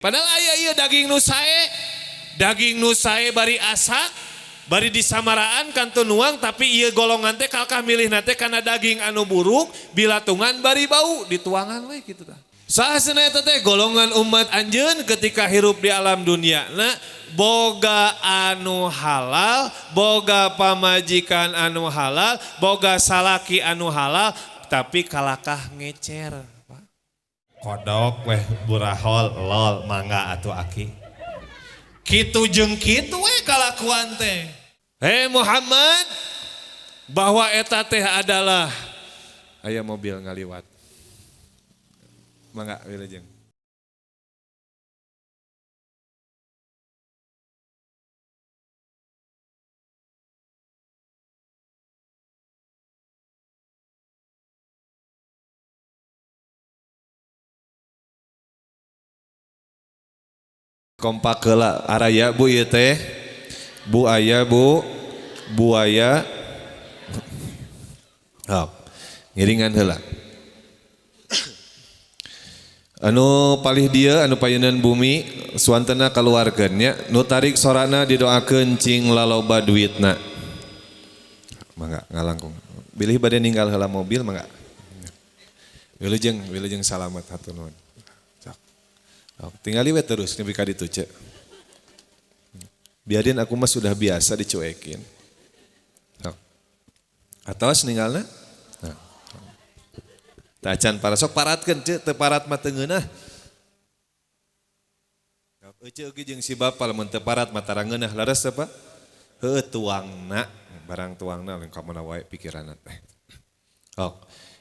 Padahal aya ieu daging nu sae. Daging nu sae bari asak, bari disamaraan kantun nuang, tapi ieu golongan teh kalkah milihna teh kana daging anu buruk, bilatungan bari bau, dituangan we kitu tah. Saha cenah eta teh golongan umat anjeun ketika hirup di alam dunia na boga anu halal, boga pamajikan anu halal, boga salaki anu halal, tapi kalakah ngecer. Kodok weh burahol lol mangga atuh aki. Kitu jeung kitu weh kalakuan teh. Hei Muhammad, bahwa eta teh adalah aya mobil ngaliwat. Mangga wilujeng. Kompak heula araya bu ieu teh. Bu aya bu, buaya. Oh, ngiringan heula. Anu palih dieu anu payunan bumi suantena kaluarkeun nya, nu tarik sorana didoakeun cing laloba duitna. Mangga ngalangkung. Bilih bade ninggal heula mobil mangga. Wilujeng, wilujeng salamet hatur nuhun. Oh, tinggali we terus nepi ka ditu ce. Biarin aku mah sudah biasa dicuekin. Oh. Atos ninggalna? Nah. Tacan para sok paratkeun ce, teu parat mah teu ngeunah. Ece oge jeung si bapa lamun teu parat mah tara ngeunah leres teh Pak? Heueuh tuangna, barang tuangna lain ka mana wae pikiranna teh. Oh.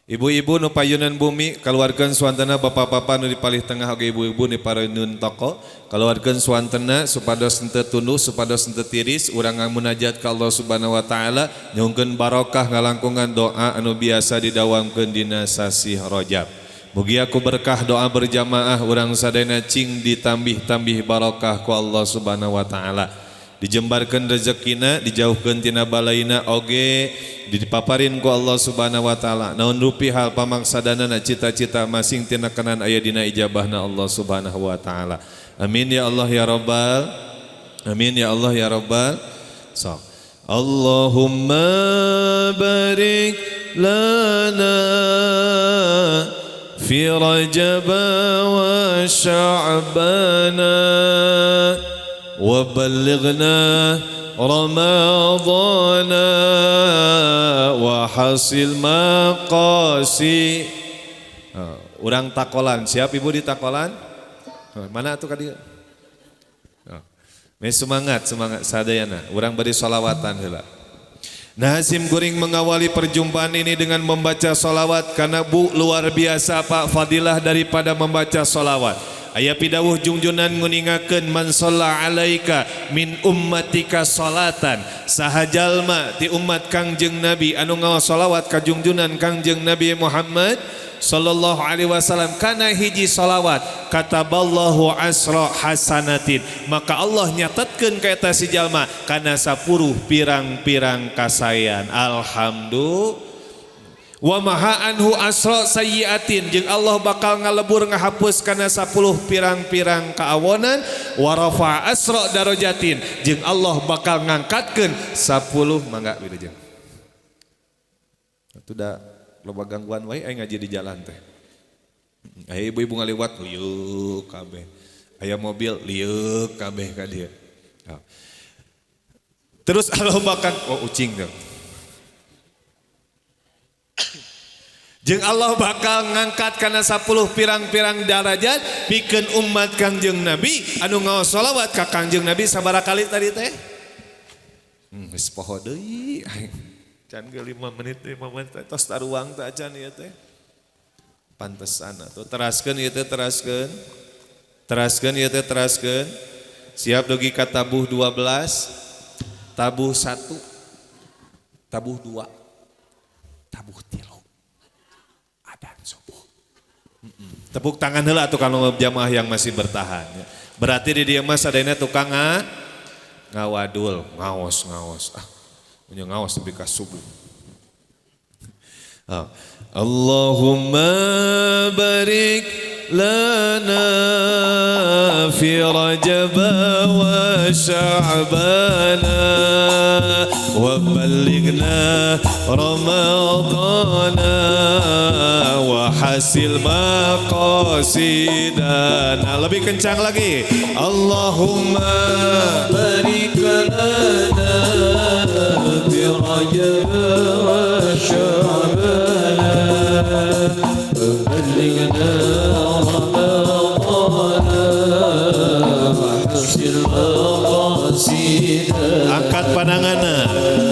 Ibu-ibu nu payunan bumi kaluarkeun suantena, bapak-bapak nu di palih tengah oge ibu-ibu nu payunan toko kaluarkeun suantena supados henteu tunduh supados henteu tiris urang ngamunajat ka Allah Subhanahu wa taala nyungkeun barokah ngalangkungan doa anu biasa didawamkeun dina sasih Rajab. Mugia ku berkah doa berjamaah urang sadayana cing ditambih-tambih barokah ku Allah Subhanahu wa taala. Dijembarkeun rezekina, dijauhkeun tina balaina oge dipaparin ku Allah Subhanahu wa taala. Naon rupi hal pamangsadanana cita-cita masing tina kenan aya dina ijabahna Allah Subhanahu wa taala. Amin ya Allah ya Rabbal. Amin ya Allah ya Rabbal. Sok. Allahumma barik lana fi Rajab wa Sya'bana wa ballighna Ramadhana wa hasil maqasi. Urang takolan, siap ibu di takolan? Mana atuh ka dieu? Semangat, semangat sadayana. Urang bari sholawatan heula. Nah, sim kuring mengawali perjumpaan ini dengan membaca sholawat karena bu luar biasa Pak fadilah daripada membaca sholawat. Aya pidawuh jungjunan nguningakeun man shalla alaika min ummatika sholatan, saha jalma ti umat Kangjeng Nabi anu ngaos sholawat ka jungjunan Kangjeng Nabi Muhammad sallallahu alaihi wasallam kana hiji sholawat kataballahu asra hasanatin, maka Allah nyatetkeun ka eta si jalma kana 10 pirang-pirang kasayan. Alhamdulillah. Wa maha anhu asra sayyiatin, jeung Allah bakal ngalebur ngahapus kana 10 pirang-pirang kaawonan. Wa rafa asra darajatin, jeung Allah bakal ngangkatkeun 10 mangga wilujeng. Atuh da loba gangguan wae aya ngaji di jalan teh. Aya ibu-ibu ngaliwat liuk kabeh. Aya mobil liuk kabeh ka dieu. Terus Allah bakal oh ucing tuh. Jeung Allah bakal ngangkat kana 10 pirang-pirang darajat pikeun umat Kangjeng Nabi anu ngaos sholawat ka Kangjeng Nabi sabaraha kali tadi teh? Geus poho deui. Can ge 5 menit, 5 menit tos taruang teh acan ieu teh. Pantesan atuh teraskeun ieu teh teraskeun. Teraskeun ieu teh teraskeun. Siap dugi ka tabuh 12, tabuh 1, tabuh 2, tabuh 3. Adan subuh. Tepuk tangan heula atuh kalau jamaah yang masih bertahan. Berarti di dieu mah sadayana tukang ngawadul, ngaos-ngaos. Ah, punya ngaos nepi ka subuh. Allahumma barik lana fi Rajab wa Sya'bana wa ballighna Ramadana wa hasil maqasidana. Lebih kencang lagi. Allahumma barik lana fi Rajab wa Sya'bana wa ballighna Ramadana wa hasil maqasidana. Angkat pandanganna.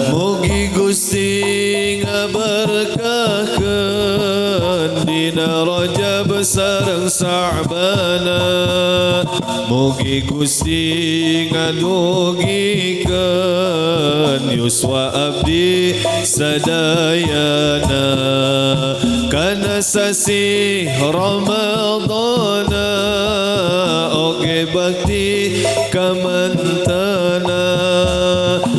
Mugi Gusti ngaberkahkeun dina Rajab sareng Sa'bana. Mugi Gusti ngadugikeun yuswa abdi sadayana kana sasih Ramadana oge bakti kamantana.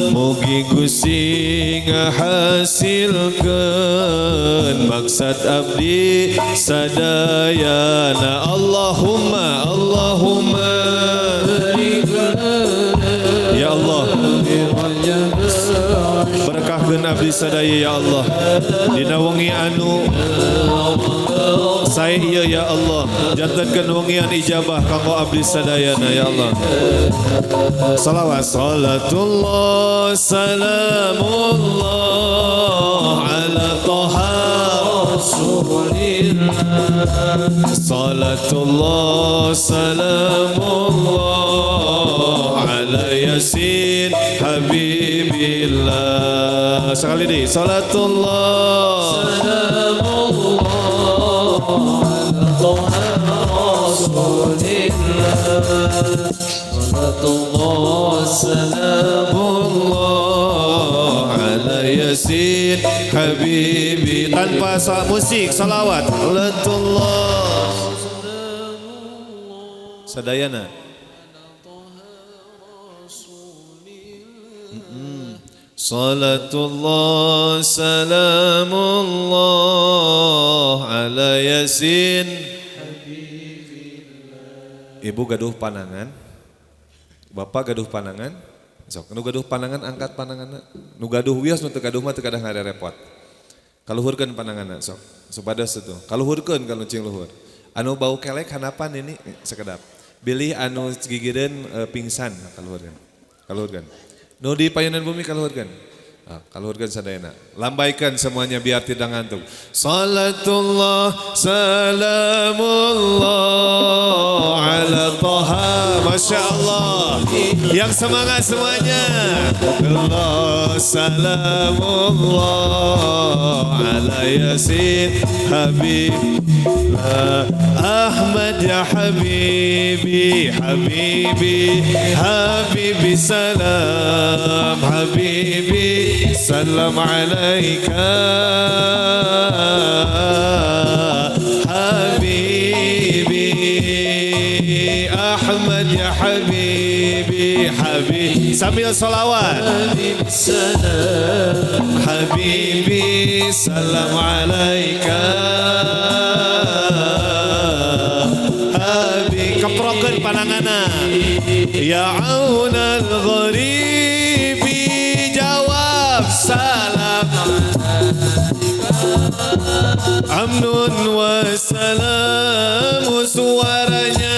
Mugi Gusti ngahasilkeun maksad abdi sadayana. Allahumma Allahumma ya Allah, berkahkeun abdi sadaya ya Allah dina wengi anu sae ieu ya Allah, jantenkeun wengian ijabah kanggo abdi sadayana ya Allah. Salawat salatullah salamullah ala Toha Rasulillah. Salatullah salamullah ala Yasin Habibillah. Sekali deh, salatullah salamullah ala Toha Rasulillah. Salatullah salamullah ala Yasin Habibi. Tanpa musik, salawat. Salatullah sadayana. Salatullah salamullah ala Yasin. Ibu gaduh panangan, bapak gaduh panangan. Sok nu gaduh panangan angkat pananganna. Nu gaduh wios nu teu gaduh mah teu kadah ngarerepot. Kaluhurkeun pananganna sok. Supados itu. Kaluhurkeun ka nu cing luhur. Anu bau kelek hanapan ini sekedap. Bilih anu gigireun pingsan kaluhurkeun. Kaluhurkeun. Nu di payunan bumi kaluhurkeun. Kaluhurkeun sadayana. Lambaikan semuanya biar tidak ngantuk. Salatullah salamullah ala Toha. Masya Allah. Yang semangat semuanya. Allah salamullah ala Yasin Habib Ahmad ya Habibi Habibi Habibi salam Habibi salam alaika Habibi Ahmad ya Habibi Habibi. Sambil salawat. Habibi salam Habibi salam alaika Habibi. Keprokeun panangana. Ya aunal gharibi jawab salam amnun wa salamu suaranya.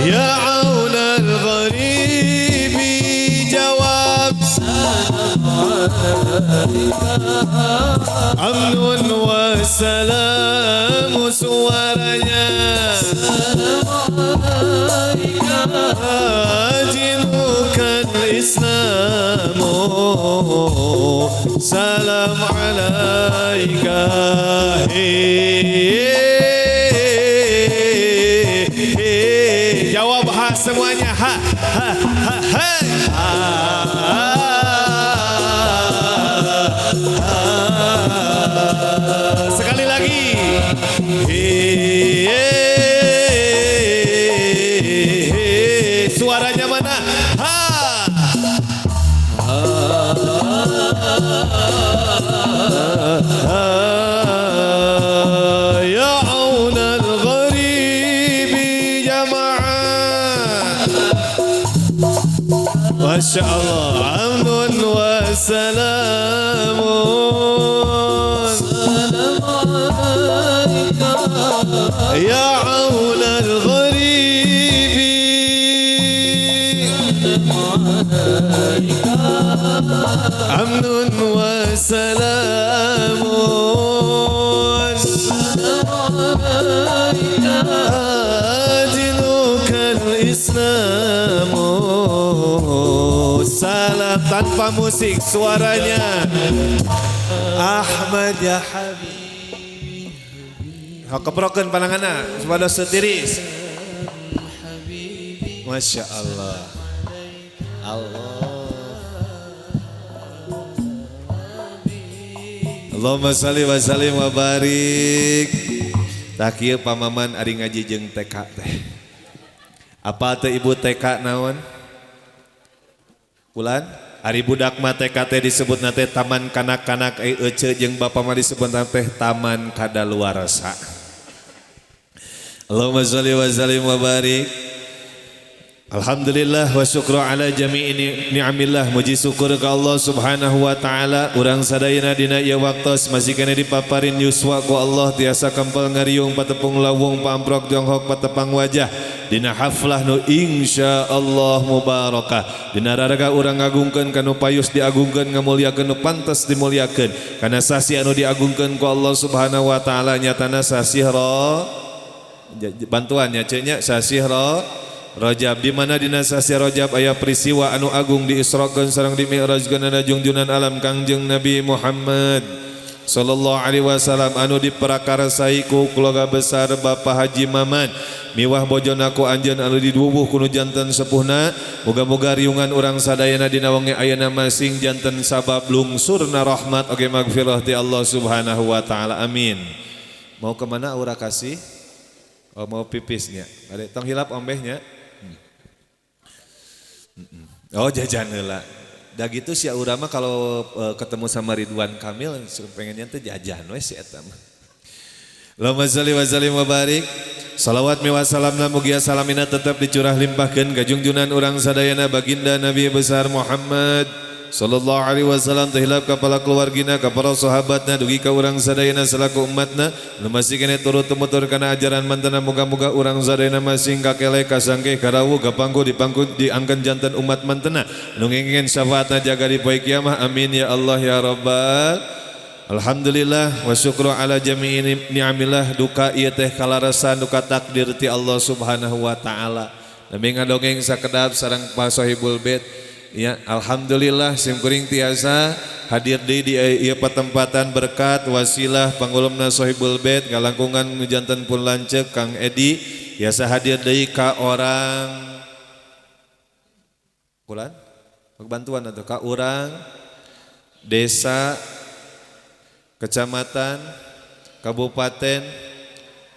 Ya aunal gharibi jawab amnun wa salamu suaranya. Ajinukan Islamu salam alaika. Jawab ha semuanya. Ha ha ha ha. Sekali lagi. Suaranya mana? Ha. Ha. Masya Allah. Amnun wa salamun. Salam alaika Ya aunal gharibi. Amnun wa salamun. Adinuka al-Islamu. Salam tanpa musik suaranya. Ahmad ya Habib. Keprokeun pananganna supaya setiris. Masya Allah. Allah. Allahumma shalli wa sallim wa barik. Tah kieu pamaman ari ngaji jeung TK teh. Apa teh ibu TK naon? Bulan? Ari budak mah TK teh disebutna teh taman kanak-kanak, ece jeung bapa mah disebutna teh taman kadaluarsa. Allahumma shalli wa sallim wa barik. Alhamdulillah wa syukru ala jami'i ni'amillah. Muji syukur ka Allah subhanahu wa ta'ala. Urang sadayana dina ieu waktos masih kena dipaparin yuswa ku Allah tiasa kempel ngariung patepung lawung pamprok jonghok patepang wajah dina haflah nu insyaallah mubarakah. Dina raraga urang ngagungkeun kanu payus diagungkeun, ngamuliakeun nu pantes dimuliakeun, kana sasi anu diagungkeun ku Allah subhanahu wa ta'ala, nyatana sasih ro bantuannya cennya sasih ro Rajab, di mana dina sasi Rajab aya peristiwa anu agung diisrokeun sareng dimi'rajkeun junjunan alam Kangjeng Nabi Muhammad sallallahu alaihi wasallam anu diprakarsai ku keluarga besar Bapak Haji Maman miwah bojona ku anjeun anu diduwuh ku nu janten sepuhna. Muga-muga riungan urang sadayana dina wengi ayeuna masing janten sabab lungsurna rahmat oge magfirah ti Allah subhanahu wa ta'ala, amin. Mau kemana aura kasih? Oh, mau pipisnya. Ada tong hilap ombehnya. Oh jajan heula. Dah gitu si aura mah kalau ketemu sama Ridwan Kamil pengennya teh jajan we si eta mah. Allahumma shalli wa sallim wa barik. Salawat miwa salamna mugia salamina tetap dicurah limpahkeun ka junjunan urang sadayana baginda Nabi besar Muhammad sallallahu alaihi wasallam, terhilap kepala keluargina, ka para sahabatna, dugi ka urang sadayana selaku umatna nu masih kene turut tumutur kana ajaran mantena. Muga-muga urang sadayana masing kakele kasangke karawu gapangku dipangku diangkeun janten umat mantena nu ngengken syafaatna jaga di poe kiamah, amin ya Allah ya rabbal. Alhamdulillah wa syukru ala jami'i ni'amillah. Duka ieu teh kalarasan duka takdir ti Allah subhanahu wa ta'ala. Nami ngadongeng sakedap sareng Pak Sohibul Bait. Ya, alhamdulillah simkuring tiasa hadir deui di ieu patempatan berkat wasilah pangulumna Sohibul Bait ngalangkungan nu janten pun lanceuk Kang Edi biasa hadir deui ka orang bulan bantuan atau ka urang desa, kecamatan, kabupaten,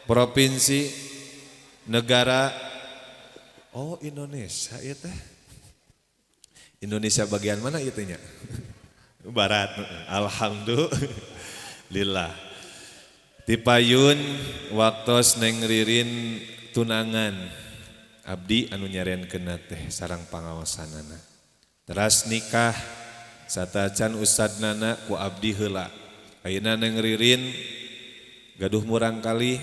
provinsi, negara. Oh Indonesia ya teh. Indonesia bagian mana itu nya? Barat. Alhamdulillah. Tipayun waktos Neng Ririn tunangan abdi anu nyarenkeun teh sareng pangaosanana. Teras nikah satacan ustadnana ku abdi heula. Ayeuna Neng Ririn gaduh murang kali,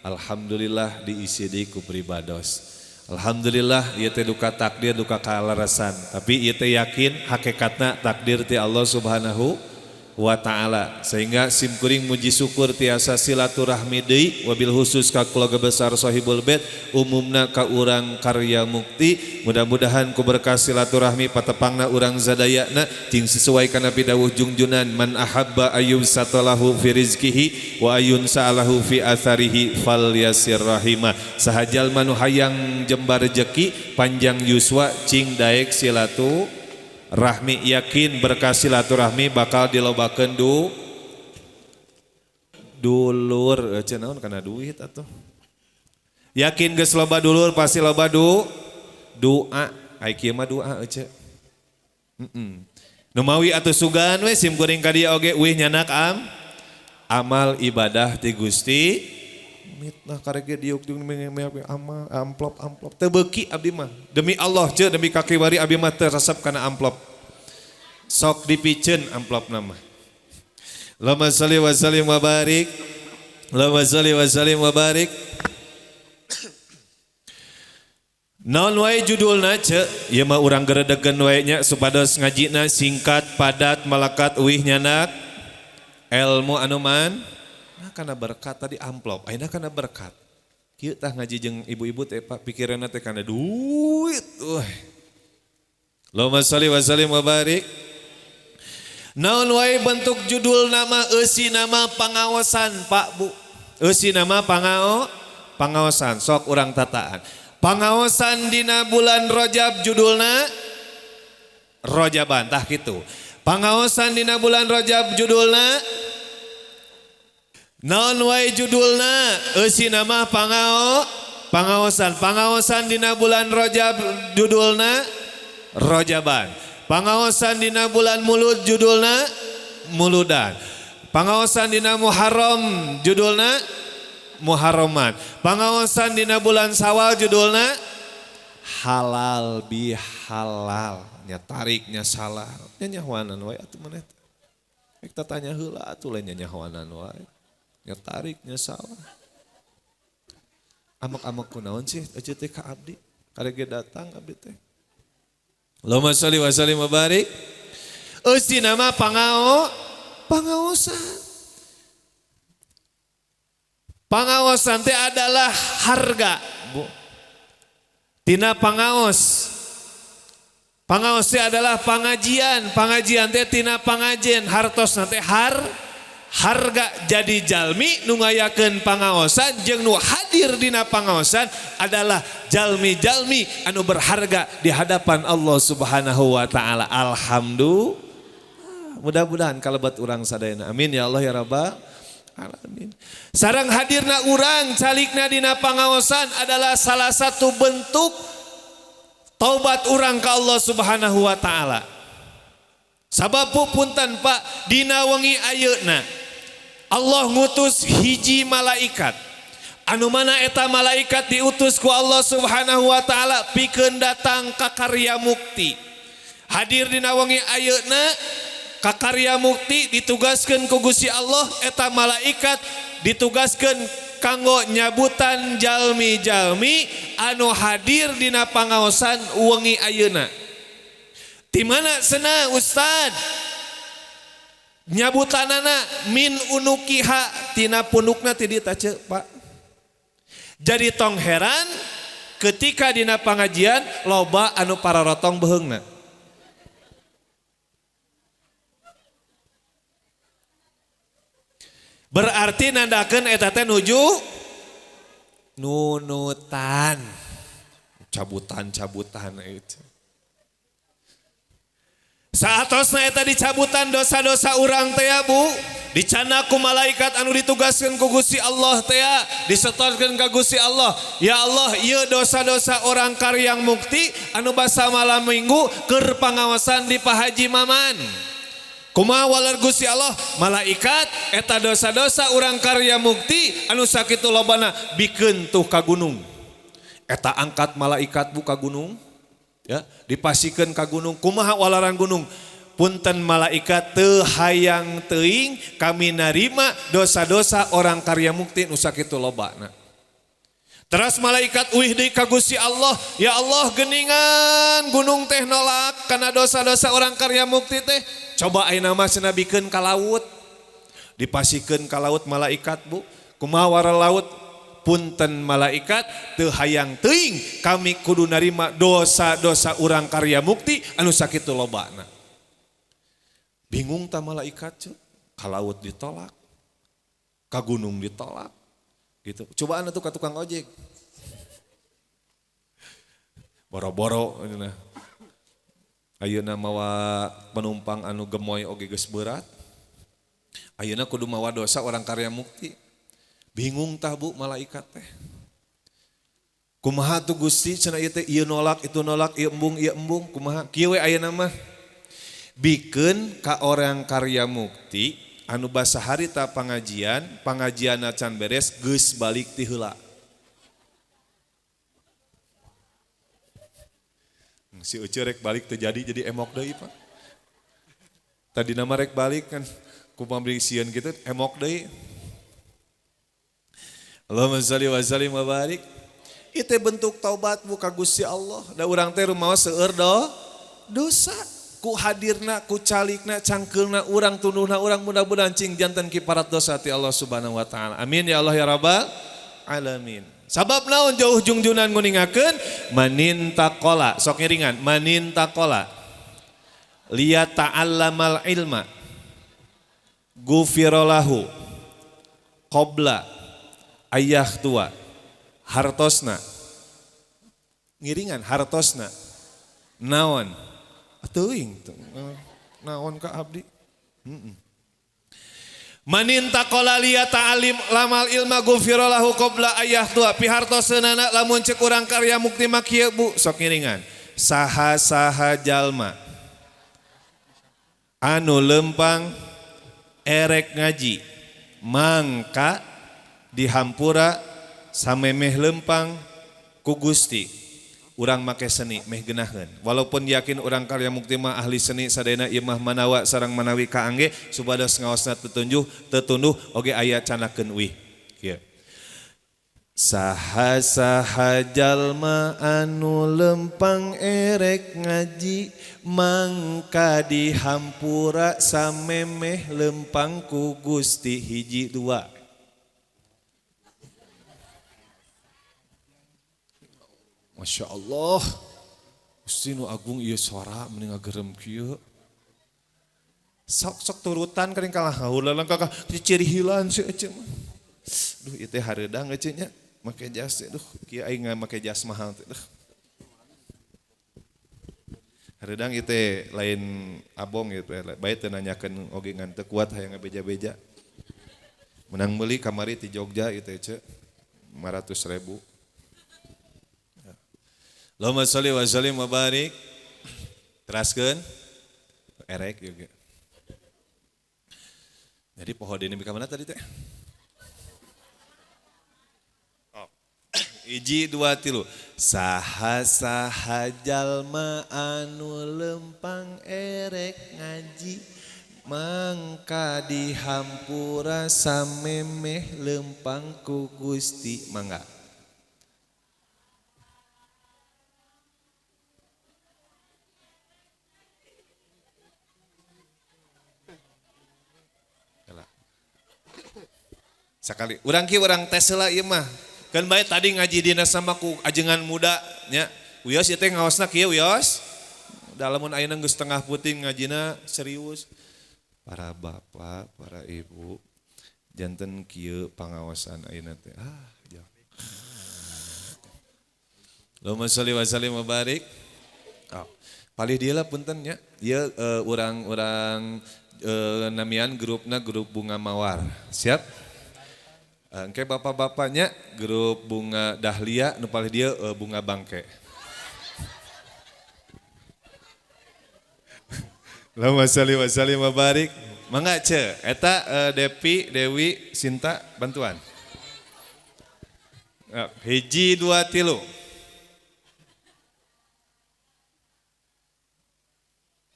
alhamdulillah diisi deui ku pribados. Alhamdulillah ieu teh duka takdir duka kalarasan, tapi ieu teh yakin hakikatna takdir ti Allah subhanahu wa ta'ala, sehingga simkuring muji syukur tiasa silaturahmi deui wabil khusus ka keluarga besar Sohibul Bait umumna ka urang Karya Mukti. Mudah-mudahan ku berkah silaturahmi patepangna urang zadayana cing sesuai kana pidawuh jungjunan man ahabba ayyub satalahu fi rizkihi wa ayun sa'alahu fi atharihi fal yasir rahimah. Saha jalma nu hayang jembar rejeki panjang yuswa cing daek silaturahmi, yakin berkah silaturahmi bakal dilobakeun dulur cenah naon kana duit atuh. Yakin geus loba dulur pasti loba doa. Ai kieu mah doa ece. Nu mawi atuh sugan we sim kuring ka dieu oge uih nyanak amal ibadah ti Gusti Mitnah karege diuk jeung amal amplop amplop teu beuki abdi mah. Demi Allah ce demi kaki wari abdi mah teu resep kana amplop. Sok dipiceun amplopna mah. Allahumma sholli wa sallim wa barik. Allahumma sholli wa sallim wa barik. Naon wae judulna ce? Ieu mah urang geredegen wae nya supados ngajina singkat, padat, melekat, uih nyanak. Ilmu anu man. Nah kana berkat tadi amplop, ayeuna kana berkat. Kieu tah ngaji jeung ibu-ibu teh Pak, pikiranna teh kana duit. Euy. Allahumma sholli wa sallim wa barik. Naon wae bentuk judul nama eusi nama pangaosan Pak Bu. Eusi nama pangaosan sok urang tataan. Pangaosan dina bulan Rajab judulna Rajaban tah kitu. Pangaosan dina bulan Rajab judulna naon wae judulna eusi nama pangaosan. Pangaosan dina bulan Rajab judulna Rajaban. Pangaosan dina bulan Mulud judulna Muludan. Pangaosan dina Muharram judulna Muharraman. Pangaosan dina bulan Sawal judulna halal bihalal. Nya tariknya salah. Nya nyahoanan wae atuh maneh teh. Rek tanya heula atuh lain nya nyahoanan wae. Nya tariknya salah. Amak-amak kunaon sih aja teh ka abdi. Karege datang abdi teh. Allahumma sholli wa sallim wa barik. Eusi nama pangaosan. Pangaosan teh adalah harga, Bu. Tina pangaos. Pangaos teh adalah pangajian, pangajian teh tina pangajen, hartosna teh harga. Jadi jalmi nu ngayakeun pangaosan jeung nu hadir dina pangaosan adalah jalmi-jalmi anu berharga di hadapan Allah Subhanahu wa taala. Alhamdulillah. Mudah-mudahan kalebet urang sadayana. Amin ya Allah ya Rabbal alamin. Sareng hadirna urang calikna dina pangaosan adalah salah satu bentuk taubat urang ka Allah Subhanahu wa taala. Sabab punten Pak, dina wengi ayeuna Allah ngutus hiji malaikat. Anu mana eta malaikat diutus ku Allah Subhanahu wa taala pikeun datang ka karya mukti. Hadir dina wengi ayeuna ka karya mukti ditugaskeun ku Gusti Allah, eta malaikat ditugaskeun kanggo nyabutan jalmi-jalmi anu hadir dina pangaosan wengi ayeuna. Di mana sena Ustad? Nyabutanana min unukiha tina punukna ti dieu ce Pak. Jadi tong heran ketika dina pangajian loba anu pararotong beheungna. Berarti nandakeun eta teh nuju nunutan. Cabutan-cabutan itu. Saatosna eta dicabutan dosa-dosa urang teh ya Bu, dicana ku malaikat anu ditugaskeun ku Gusti Allah teh ya, disetorkeun ka Gusti Allah. Ya Allah, ieu dosa-dosa orang karyang mukti anu basa malam minggu keur pangawasan di Pak Haji Maman. Kumaha waler Gusti Allah, malaikat eta dosa-dosa urang karya mukti anu sakitu lobana bikeun tuh ka gunung. Eta angkat malaikat bu ka gunung. Ya, dipasikeun ka gunung. Kumaha walaran gunung? Punten malaikat teu hayang teuing kami narima dosa-dosa orang karya mukti nu sakitu lobana. Teras malaikat uih deui ka Gusti Allah, ya Allah geuningan gunung teh nolak kana dosa-dosa orang karya mukti teh. Coba ayeuna mah cenah bikeun ka laut. Dipasikeun ka laut malaikat Bu. Kumaha wara laut? Punten malaikat teu hayang teuing kami kudu narima dosa-dosa urang karya mukti anu sakitu lobana. Bingung ta malaikat cu? Ka laut ditolak, ka gunung ditolak. Gitu. Cobaan atuh ka tukang ojek. Boro-boro nah. Ayeuna mawa penumpang anu gemoy oge geus berat. Ayeuna kudu mawa dosa orang karya mukti. Bingung tah Bu malaikat teh. Kumaha tuh Gusti cenah ieu teh ieu nolak itu nolak ieu embung kumaha kieu we ayeuna mah. Bikeun ka orang karya mukti anu basa harita pangajian, pangajianna can beres geus balik ti heula. Si Ucu rek balik teu jadi jadi emok deui Pak. Tadina mah rek balik kan ku pamri sieun kitu emok deui. Allahumma shalli wa sallim wa barik. Itu bentuk taubat bu ka Gusti Allah. Da urang teh rumaos seueur dosa. Ku hadirna, ku calikna, cangkeulna urang, tunduhna urang, mudah-mudahan cing janten kiparat dosa ti Allah Subhanahu wa taala. Amin ya Allah ya rabbal alamin. Sabab naon jauh jungjunan nguningakeun manintaqala, sok ngiringan, manintaqala liya ta'allamal ilma gufiralahu qabla ayah tua hartosna ngiringan hartosna naon teuing naon ka abdi manintaqala liya ta'alim lamal ilma gufiralahu qabla ayah tua pihartoseunana lamun cek urang karya mukti mah kieu bu sok ngiringan saha-saha jalma anu lempang erek ngaji mangka dihampura samemeh lempang ku Gusti. Urang make seni meh geunaheun. Walaupun yakin urang karya mukti mah ahli seni sadayana ieu mah manawa sareng manawi kaangge supados ngaosna tetunjuh tetunduh oge aya canakeun uih. Kieu. Saha-saha jalma anu lempang erek ngaji mangka dihampura samemeh lempang ku Gusti hiji dua. Masya Allah, Gusti nu agung ieu suara mending ngagerem kieu. Sok-sok turutan kering kalah haulan kakak ciri hilan si ece mah. Duh ieu teh hareudang ece nya make jas teh duh kieu aing make jas mahal teh duh. Hareudang ieu teh lain abong ieu teh bae teu nanyakeun oge ngan teu kuat hayang ngabeja-beja. Menang meuli kamari ti Jogja ieu teh ece 500.000. Allahumma sholli wa sallim wa barik. Teraskeun erek juga. Jadi poho deui ka mana tadi teh? Oh. Hiji dua tilu. Saha-saha jalma anu lempang erek ngaji mangka dihampura samemeh lempang ku Gusti mangga. Sekali, urang kieu urang tes heula ieu mah. Kan bae tadi ngaji dina sama ku ajengan muda nya. Wios ieu teh ngaosna kieu wios. Da lamun ayeuna geus tengah puting ngajina serius. Para bapak, para ibu janten kieu pangaosan ayeuna teh. Ah, jauh. Allahumma sholli wa sallim wa barik. Oh. Palih dieu lah punten nya. Ieu urang-urang namian grupna grup bunga mawar. Siap? Engke bapak-bapaknya grup bunga dahlia, nu palih dieu bunga bangke. Allahumma sholli wa sallim wa barik. Mangga ce, eta Depi, Dewi, Sinta bantuan. Hiji dua tilu.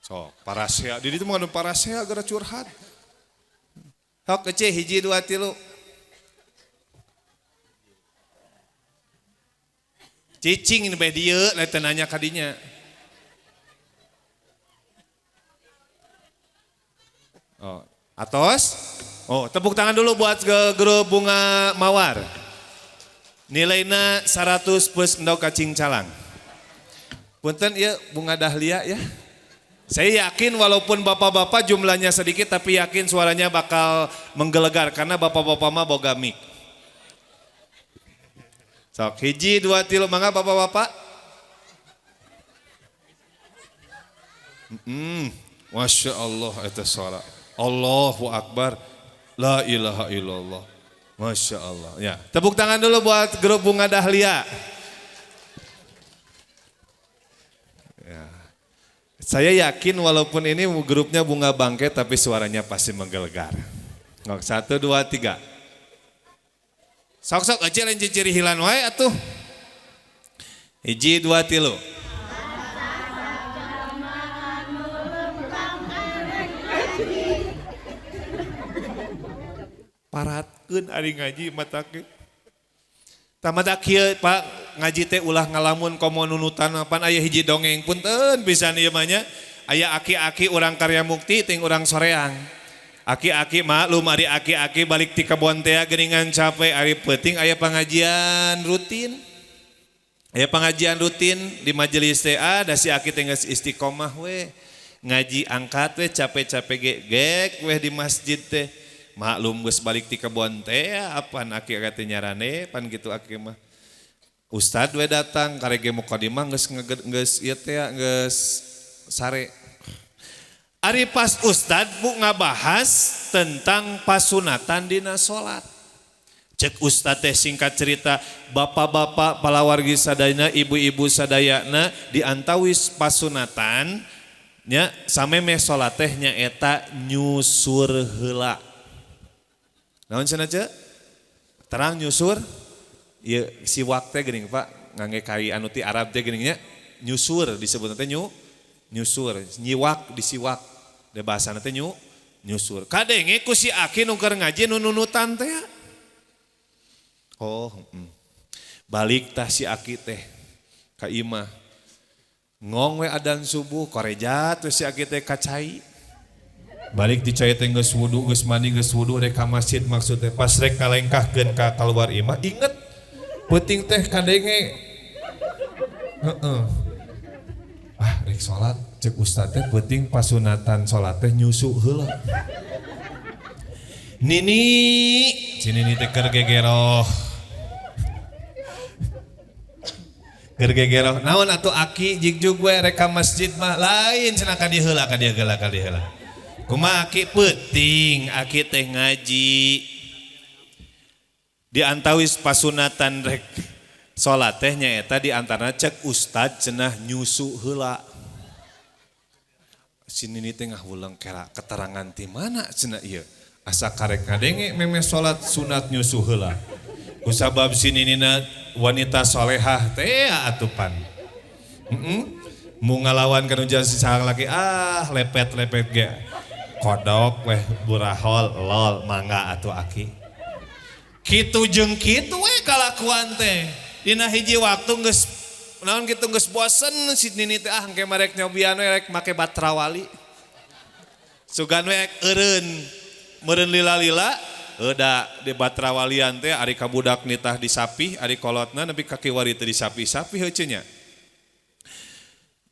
So, parasea, di ditu mah anu parasea gara curhat. Hok ece hiji dua tilu. Cicing ini bae dieu lain teu nanya ka dinya. Oh, atos? Oh, tepuk tangan dulu buat grup bunga mawar. Nilainya 100 plus endog kacing calang. Punten ieu bunga dahlia ya. Saya yakin walaupun bapak-bapak jumlahnya sedikit tapi yakin suaranya bakal menggelegar karena bapak-bapak mah boga mic. Sok hiji dua tilu mangga bapak-bapak. Masya Allah eta suara. Allahu Akbar. La ilaha illallah. Masya Allah. Ya, tepuk tangan dulu buat grup bunga dahlia. Ya. Saya yakin walaupun ini grupnya bunga bangke tapi suaranya pasti menggelegar. Ngok 1 2 3. Sok-sok aja lain ciri hilan wae atuh. 1 2 3. Paratkeun ari ngaji mata ke. Tamada kieu Pak ngaji teh ulah ngalamun komo nunutan pan aya hiji dongeng punten pisan ieu mah nya. Aya aki-aki urang Karya Mukti ting urang Soreang. Aki-aki maklum ari aki-aki balik ti kebon teh geuningan capek ari peuting aya pengajian rutin. Aya pengajian rutin di majelis teh da si aki teh geus istiqomah we. Ngaji angkat we capek-capek ge gek we di masjid teh. Maklum geus balik ti kebon teh apan aki teh nyarane pan kitu aki mah. Ustad we datang karege mukadimah geus geus ieu teh geus sare. Ari pas ustad bu ngabahas tentang pasunatan dina salat. Cek ustad teh singkat cerita bapak-bapak palawargi sadayana ibu-ibu sadayana diantawis pasunatan nya samemeh salat teh nyaeta nyusur heula. Naon cenah ce? Terang nyusur ieu siwak teh geuning Pak ngangge kai anu ti Arab teh geuning nya nyusur disebutna teh nyusur nyiwak disiwak de bahasana teh nyusur kadenge ku si aki nu keur ngaji nu nunutan teh. Oh, balik tah si aki teh ka imah ngong we adan subuh korejat we si aki teh ka cai. Balik di cai teh geus wudu geus mandi geus wudu rek ka masjid maksud teh pas rek ngalengkahkeun ka kaluar imah inget peuting teh kadenge heeh. Ah rek salat cek ustad teh peuting pasunatan salat teh nyusu heula. Nini si nini teh keur gegeroh. Keur gegeroh naon atuh aki jigjug we rek ka masjid mah lain cenah ka dieu heula ka dieu heula ka dieu heula. Kumaha aki peuting aki teh ngaji. Di antawis pasunatan rek salat teh nyaeta di antarana cek ustad cenah nyusu heula. Si nini teh ngahuleng kera keterangan ti mana cenah ieu. Asa karek ngadenge memeh salat sunat nyusu heula. Kusabab si ninina wanita solehah teh atupan. Mu ngalawan kanu jasa sahang laki ah lepet-lepet ge. Kodok weh burahol lol mangga atuh aki. Kitu jeung kitu we kalakuan teh. Dina hiji waktu geus naon kitu geus bosen si nini teh ah engke marek nyobian we rek make batrawali. Sugan we eureun meureun lila-lila da di batrawalian teh ari kabudak nitah disapih ari kolotna nepi ka kiwari teh disapih-sapih heuceu nya.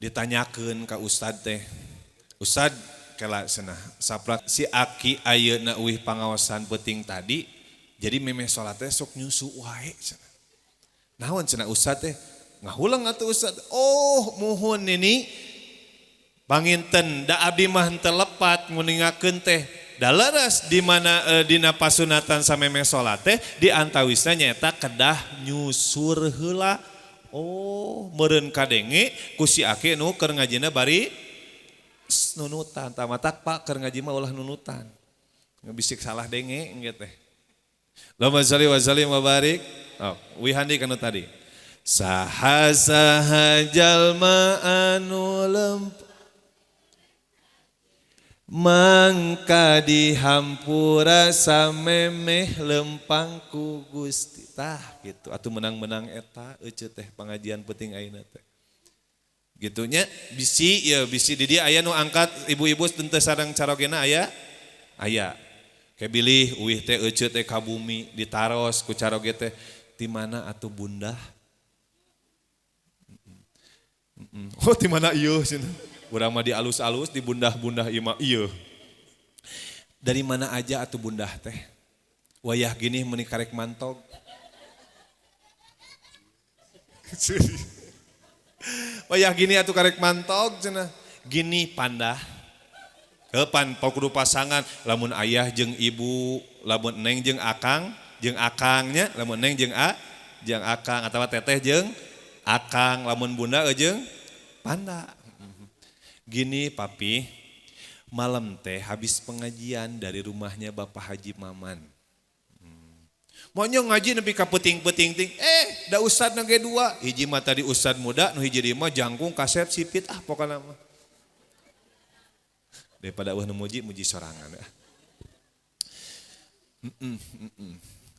Ditanyakeun ka ustad teh. Ustad kela cenah saprak si aki ayeuna euih pangaosan peuting tadi jadi memeh salat teh sok nyusu wae cenah. Naon cenah ustad teh ngahuleng atuh ustad. Oh muhun nini panginten da abdi mah henteu lepat nguningakeun teh da leres di mana dina pasunatan samemeh salat teh di antawisna nyaeta kedah nyusur heula. Oh meureun kadenge ku si aki nu keur ngajina bari nunutan tamatak Pak keur ngaji mah ulah nunutan ngebisik salah denge engge teh. Allahumma sholli wa sallim wa barik. Oh, wihandi kanu tadi. Saha saha jalma anu lempang mangka dihampura samemeh lempang ku Gusti. Tah gitu atuh menang-menang eta euceu teh pengajian penting ayeuna teh. Gitunya bisi ya bisi di dia aya nu angkat ibu-ibu teu sareng carogena aya aya. Ke bilih uih teh euceu teh ka bumi ditaros ku caroge teh ti mana atuh bundah? Oh ti mana ieu cenah. Urang mah di alus-alus di bundah-bundah ieu mah ieu. Dari mana aja atuh bundah teh? Wayah gini meuni karek mantog. Wayah gini atuh karek mantog cenah. Gini pandah. Kapan kudu pasangan lamun ayah jeung ibu, lamun neng jeung akang, jeung akangnya, lamun neng jeung a, jeung akang atawa teteh jeung akang, lamun bunda jeung panda. Gini papi, Malam teh habis pengajian dari rumahnya Bapak Haji Maman. Maunya ngaji nepi ka peuting-peuting ting. Da ustad na ge dua. Hiji mah tadi ustad muda, nu hiji deui mah jangkung kasep sipit ah pokona mah. Daripada eueuh nu muji, muji sorangan.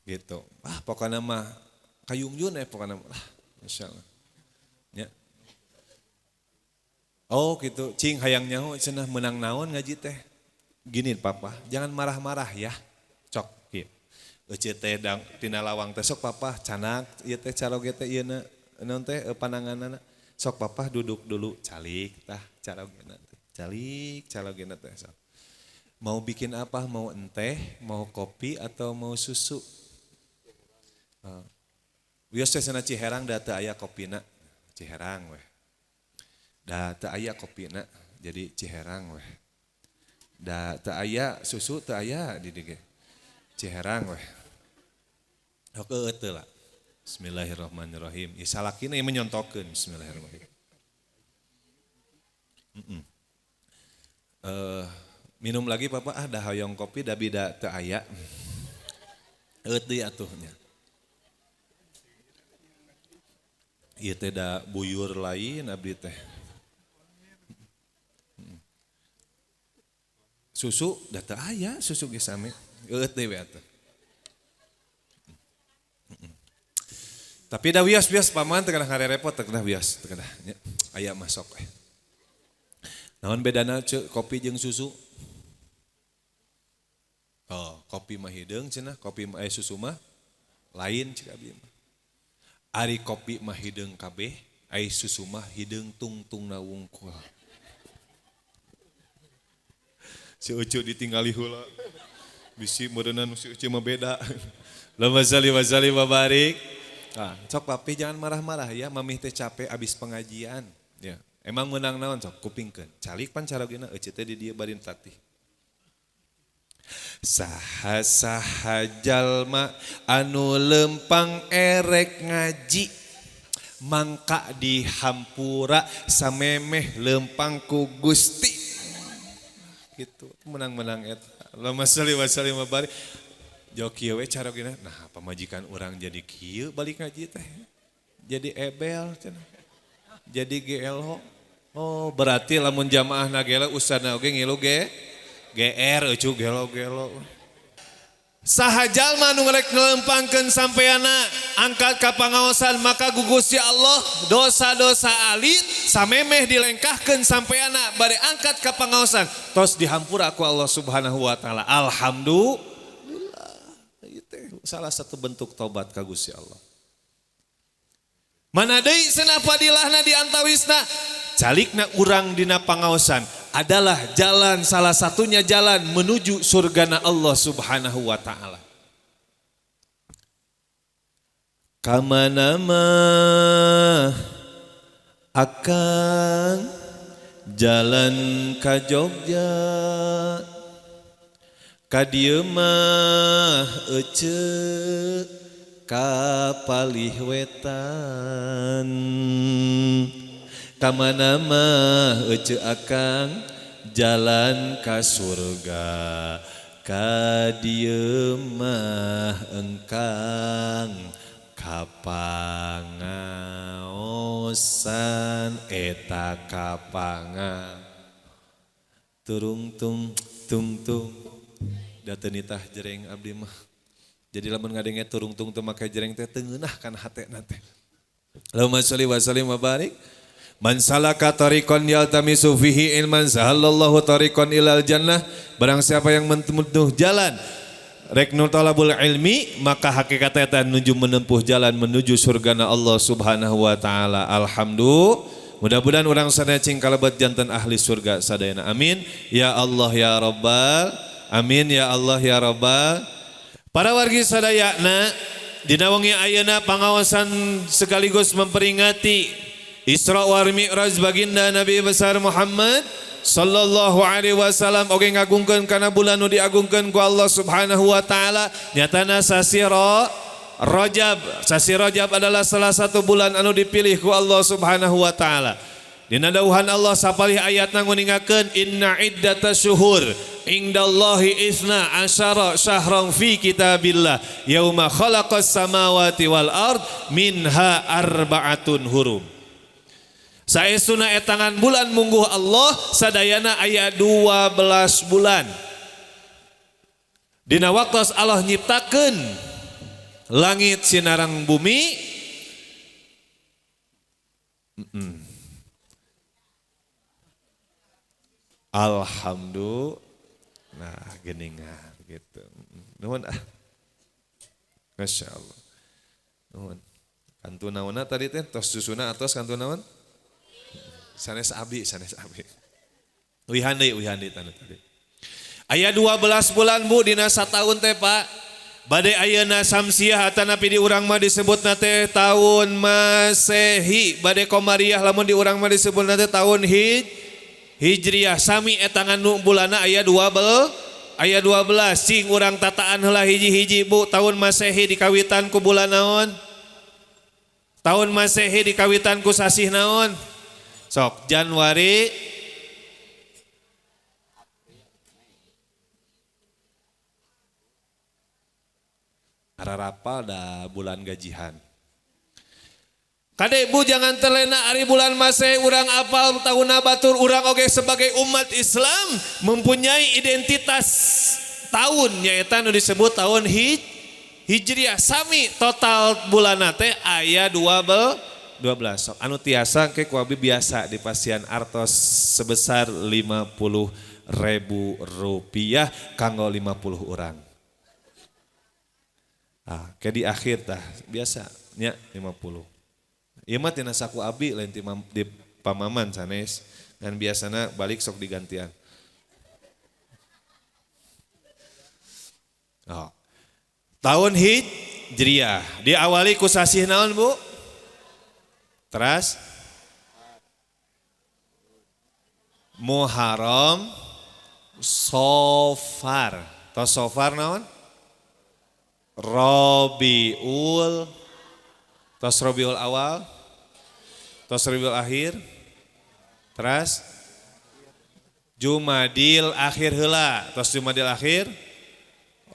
Gitu. Ah pokona mah kayungyun pokona mah. Ah, masyaallah. Ya. Oh gitu, cing hayang nyaho cenah menang naon ngaji teh. Gini papa, jangan marah-marah ya. Cok kieu. Euceu teh dang tina lawang teh sok papa canak ieu teh caroge teh ieu na naon teh pananganana. Sok papa duduk dulu calik tah carogena teh. Calik carogena teh sok. Mau bikin apa? Mau enteh, mau kopi atau mau susu? Wios teh cenah Ciherang da teu aya kopina. Ciherang weh. Da teu aya kopina, jadi Ciherang weh. Da teu aya susu teu aya di dieu ge. Ciherang weh. Oke teu lah. Bismillahirrahmanirrahim. Ieu salakina ieu menyontokeun bismillahirrahmanirrahim. Minum lagi papa, ah da hoyong kopi da bida teu aya. Eueuh deui atuh nya. Ieu teh da buyur lain abdi teh. Susu da teu aya, susu ge sami. Eueuh deui we atuh. Tapi da wios-wios paman teu kana ngarerepot teu kana wios, teu kana nya. Aya masok we. Naon bedana ceu kopi jeung susu? Oh, kopi mah hideung cenah, kopi mah susu mah lain cek abdi mah. Ari kopi mah hideung kabeh, ai susu mah hideung tungtungna wungkul. Si Ucu ditinggali heula. Bisi meureunna si Ucu mah beda. Allahumma shalli wa sallim wa barik. Nah, cok papi jangan marah-marah ya, mamih teh capek abis pengajian. Ya, emang menang naon cok kupingkeun. Calik pan carogena euceu teh di dieu bari tatih. Saha-saha jalma anu lempang erek ngaji mangka dihampura samemeh lempang ku Gusti. Gitu, menang-menang eta. Allahumma shalli wa sallim wa barik. Jauh kieu we carogena. Nah, pamajikan urang jadi kieu balik ngaji teh. Jadi ebel cenah. Jadi GLO. Oh, berarti lamun jamaah na gelo ustadna oge ngilu ge GR eucu gelo-gelo. Saha jalma nu ngerek ngelempangkeun sampeana angkat ka pangaosan maka ku Gusti Allah dosa-dosa alit samemeh dilengkahkeun sampeana bade angkat ka pangaosan tos dihampura ku Allah Subhanahu wa taala. Alhamdulillah. Ieu teh salah satu bentuk tobat ka Gusti Allah. Mana deui cenah fadilahna di antawisna calikna urang dina pangaosan adalah jalan, salah satunya jalan menuju surgana Allah Subhanahu wa taala. Kamana mah akan jalan ka Jogja, ka dieu mah eceu ka palih wetan. Kamana mah eceu akang jalan ka surga, ka dieu mah engkang ka pangaosan eta ka panga turung tung tung tung da teu nitah jereng abdi mah. Jadi lamun ngadenge turung tung teu make jereng teh teu ngeunah kana hatena teh. Allahumma sholli wa sallim wa barik. Man salaka tariqan yaltamisu fihi ilman sahallallahu tariqan ilal jannah. Barang siapa yang menempuh jalan rek nu talabul ilmi maka hakikatnya eta nuju menempuh jalan menuju surgana Allah Subhanahu wa taala. Alhamdulillah. Mudah-mudahan urang sadaya cing kalebet janten ahli surga sadayana. Amin ya Allah ya Rabbal. Amin ya Allah ya Rabbal. Para wargi sadayana dina wengi ayeuna pangaosan sekaligus memperingati Isra wal Mi'raj baginda Nabi besar Muhammad sallallahu alaihi wasallam oge ngagungkeun kana bulan nu diagungkeun ku Allah Subhanahu wa taala nyatana sasi Rajab. Sasi Rajab adalah salah satu bulan anu dipilih ku Allah Subhanahu wa taala. Dina dawuhan Allah sapalih ayatna nguningakeun inna iddata syuhur indallahi isna asyara syahran fi kitabillah yauma khalaqas samawati wal ard minha arba'atun hurum. Saestuna etangan bulan mungguh Allah sadayana aya 12 bulan. Dina waktos Allah nyiptakeun langit sinarang bumi. Alhamdulillah. Nah, geningan gitu. Nuhun ah. Masya Allah. Nuhun. Kantu naonna tadi teh tos susuna atos kantu naon? Sanes abi, sanes abi. Uihan deui tanda tadi. Aya 12 bulan Bu dina sataun teh Pak. Bade ayeuna samsiah atanapi di urang mah disebutna teh tahun Masehi, bade Komariah lamun di urang mah disebutna teh tahun Hijriah. Sami etangan nu bulanna aya 12, aya 12. Cing urang tataan heula hiji-hiji Bu, tahun Masehi dikawitan ku bulan naon? Tahun Masehi dikawitan ku sasih naon? Sok Januari ararapal da bulan gajihan. Kade Bu jangan terlena ari bulan Masehi urang apal tahunna batur urang oge sebagai umat Islam mempunyai identitas tahun nyaeta nu disebut tahun Hijriah. Sami total bulanna teh aya 12. Sok anu tiasa ke ku abi biasa di pasian artos sebesar 50.000 rupiah kanggo 50 orang. Ah, ke di akhir tah biasa nya 50. Ieu mah tina saku abi lain di pamaman sanes dan biasana balik sok digantian. Oh. Tahun Hijriah diawali ku sasih naon Bu? Teras Muharram Sofar. Tos Sofar naon? Rabiul, tos Rabiul awal, tos Rabiul akhir, teras Jumadil akhir heula, tos Jumadil akhir,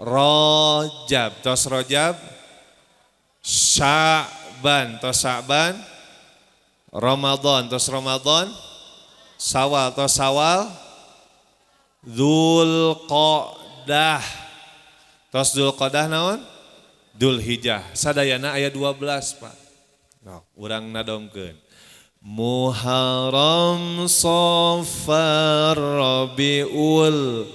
Rajab, tos Rajab, Sya'ban, tos Sya'ban, Ramadan, tos Ramadan, Sawal, tos Sawal, Dzulqa'dah, tos Dzulqa'dah naon? Dzulhijjah. Sadayana aya 12 Pak. Nah, urang nadongkeun. Muharram Safar Rabiul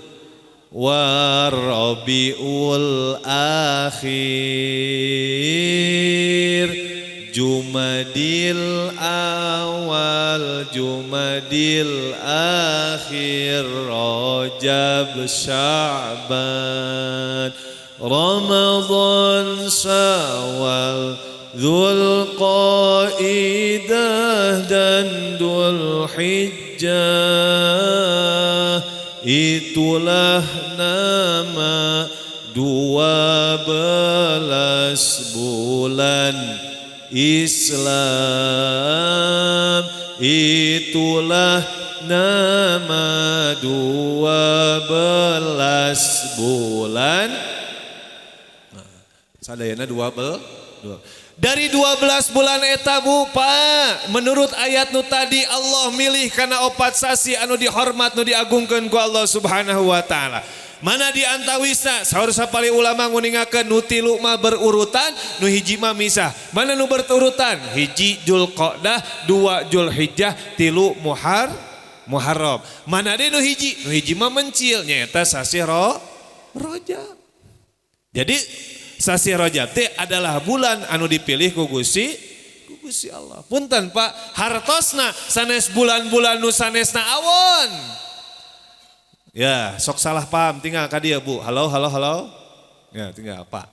wa Rabiul Akhir Jumadil awal Jumadil akhir Rajab Sya'ban Ramadan Syawal Dzulqa'dah dan Dzulhijjah. Itulah nama 12 bulan Islam. Itulah nama 12 bulan. Sadayana 12. Dari 12 bulan eta Bu Pak, menurut ayat nu tadi Allah milih karena opat sasi anu dihormat nu diagungkeun ku Allah Subhanahu wa taala. Mana di antawisna saur sapali ulama nguningakeun nu tilu mah berurutan, nu hiji mah misah. Mana nu berurutan? Hiji Dzulqa'dah, 2 Dzulhijjah, 3 Muharram. Mana deui nu hiji? Nu hiji mah mencil nyaeta sasih Rajab. Jadi sasih Rajab teh adalah bulan anu dipilih ku Gusti Allah. Punten Pak, hartosna sanes bulan-bulan nu sanesna awon. Ya, sok salah paham tinggal ka dieu Bu. Halo, halo, halo. Ya, tinggal Pak.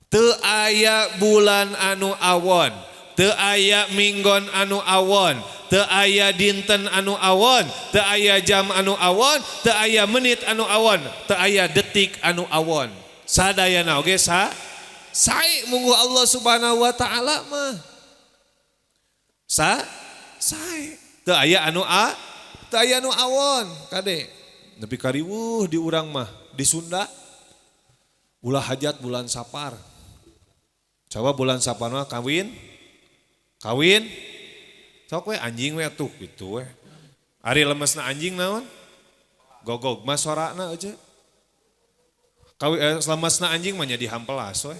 Teu aya bulan anu awon, teu aya minggon anu awon, teu aya dinten anu awon, teu aya jam anu awon, teu aya menit anu awon, teu aya detik anu awon. Sadayana oge sae munggu Allah Subhanahu wa taala mah. Sae. Teu aya anu a, teu aya anu awon, kade. Nepi ka riweuh di urang mah, di Sunda. Ulah hajat bulan Sapar. Coba bulan Sapar mah kawin. Kawin. Sok we anjing we atuh gitu we. Ari lemesna anjing naon? Gogog mah sorana aja. Kawin lemesna anjing mah nya dihampelas we.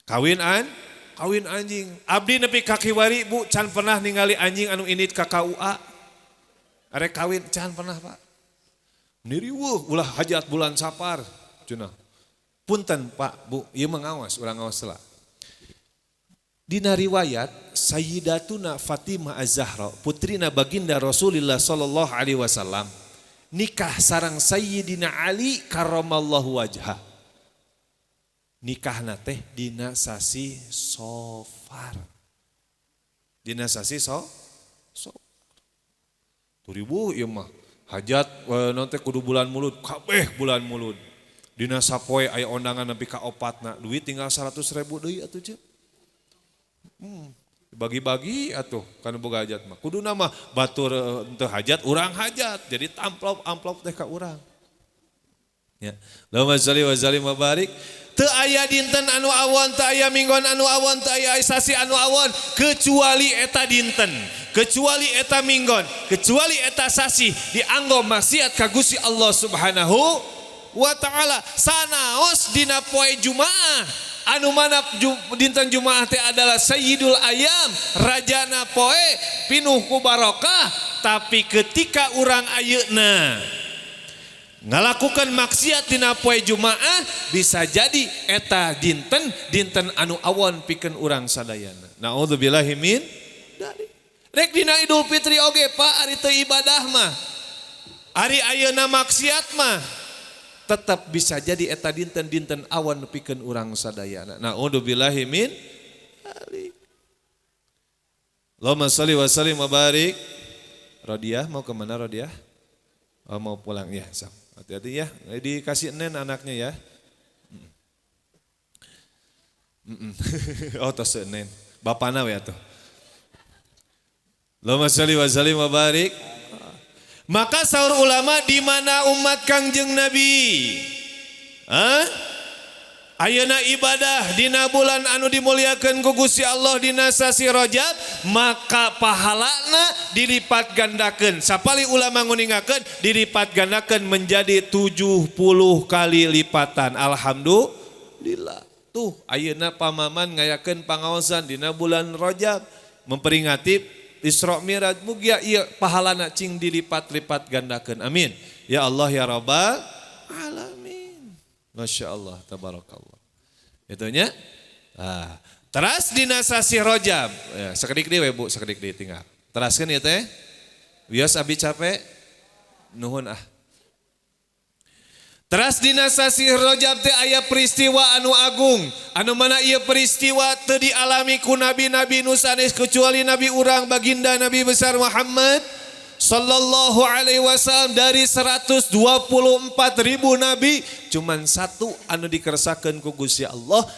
Kawin an, kawin anjing. Abdi nepi ka kiwari Bu can pernah ningali anjing anu indit ka KUA. Arek kawin can pernah Pak. Niriweuh ulah hajat bulan Sapar cenah. Punten Pak Bu, ieu mah ngawas, urang ngawas heula. Dina riwayat Sayyidatuna Fatimah Az-Zahra, putrina baginda Rasulullah sallallahu alaihi wasallam, nikah sareng Sayyidina Ali karramallahu wajhah. Nikahna teh dina sasi Sofar. Dina sasi Sofar. Ribu ieu mah hajat naon teh kudu bulan mulud, kabeh bulan mulud. Dina sapoe aya undangan nepi ka opatna, duit tinggal 100.000 deui atuh ceuk. Bagi-bagi atuh kan boga hajat mah. Kuduna mah batur teu hajat, urang hajat. Jadi amplop amplop teh ka urang. Ya. Allahumma sholli wa sallim wa barik. Teu aya dinten anu awon, teu aya minggon anu awon, teu aya sasi anu awon kecuali eta dinten, kecuali eta minggon, kecuali eta sasi dianggo maksiat ka Gusti Allah Subhanahu wa taala. Sanaos dina poe Jumaah anu mana dinten Jumaah teh adalah Sayyidul Ayam, rajana poe pinuh ku barokah, tapi ketika urang ayeuna ngalakukan maksiat dina poe Jumaah bisa jadi eta dinten dinten anu awon pikeun urang sadayana. Naudzubillahi min dzalik. Rek dina Idul Fitri oge Pak, ari teu ibadah mah. Ari ayeuna maksiat mah tetap bisa jadi eta dinten-dinten awan pikeun urang sadayana. Naudzubillahi min dzalik. Allahumma sholli wa sallim wa barik. Rodiah mau kemana Rodiah? Oh, mau pulang ya, sok. Hati-hati ya, dikasih nen anaknya ya. Oh, tos nen. Bapana we atuh. Allahumma sholli wa sallim wa barik. Maka saur ulama di mana umat Kangjeng Nabi? Hah? Ayeuna ibadah dina bulan anu dimuliakeun ku Gusti Allah dina sasi Rajab, maka pahalana dilipat gandakeun. Sapali ulama nguningakeun dilipat gandakeun menjadi 70 kali lipatan. Alhamdulillah. Tuh ayeuna pamaman ngayakeun pangaosan dina bulan Rajab memperingati Isra Mi'raj, mugia ieu pahalana cing dilipat-lipat gandakeun. Amin. Ya Allah ya Rabbal alamin. Masya Allah, tabarakallah. Itunya. Ah, teras dina sasi Rajab. Ya, sakedik deui we Bu, sakedik deui tinggal. Teraskeun ieu teh. Wios abi capek. Nuhun ah. Teras dina sasi Rajab teh aya peristiwa anu agung. Anu mana ieu peristiwa teu dialami ku nabi-nabi nu sanes kecuali nabi urang baginda Nabi besar Muhammad sallallahu alaihi wasallam. Dari 124.000 nabi cuman satu anu dikersakeun ku Gusti Allah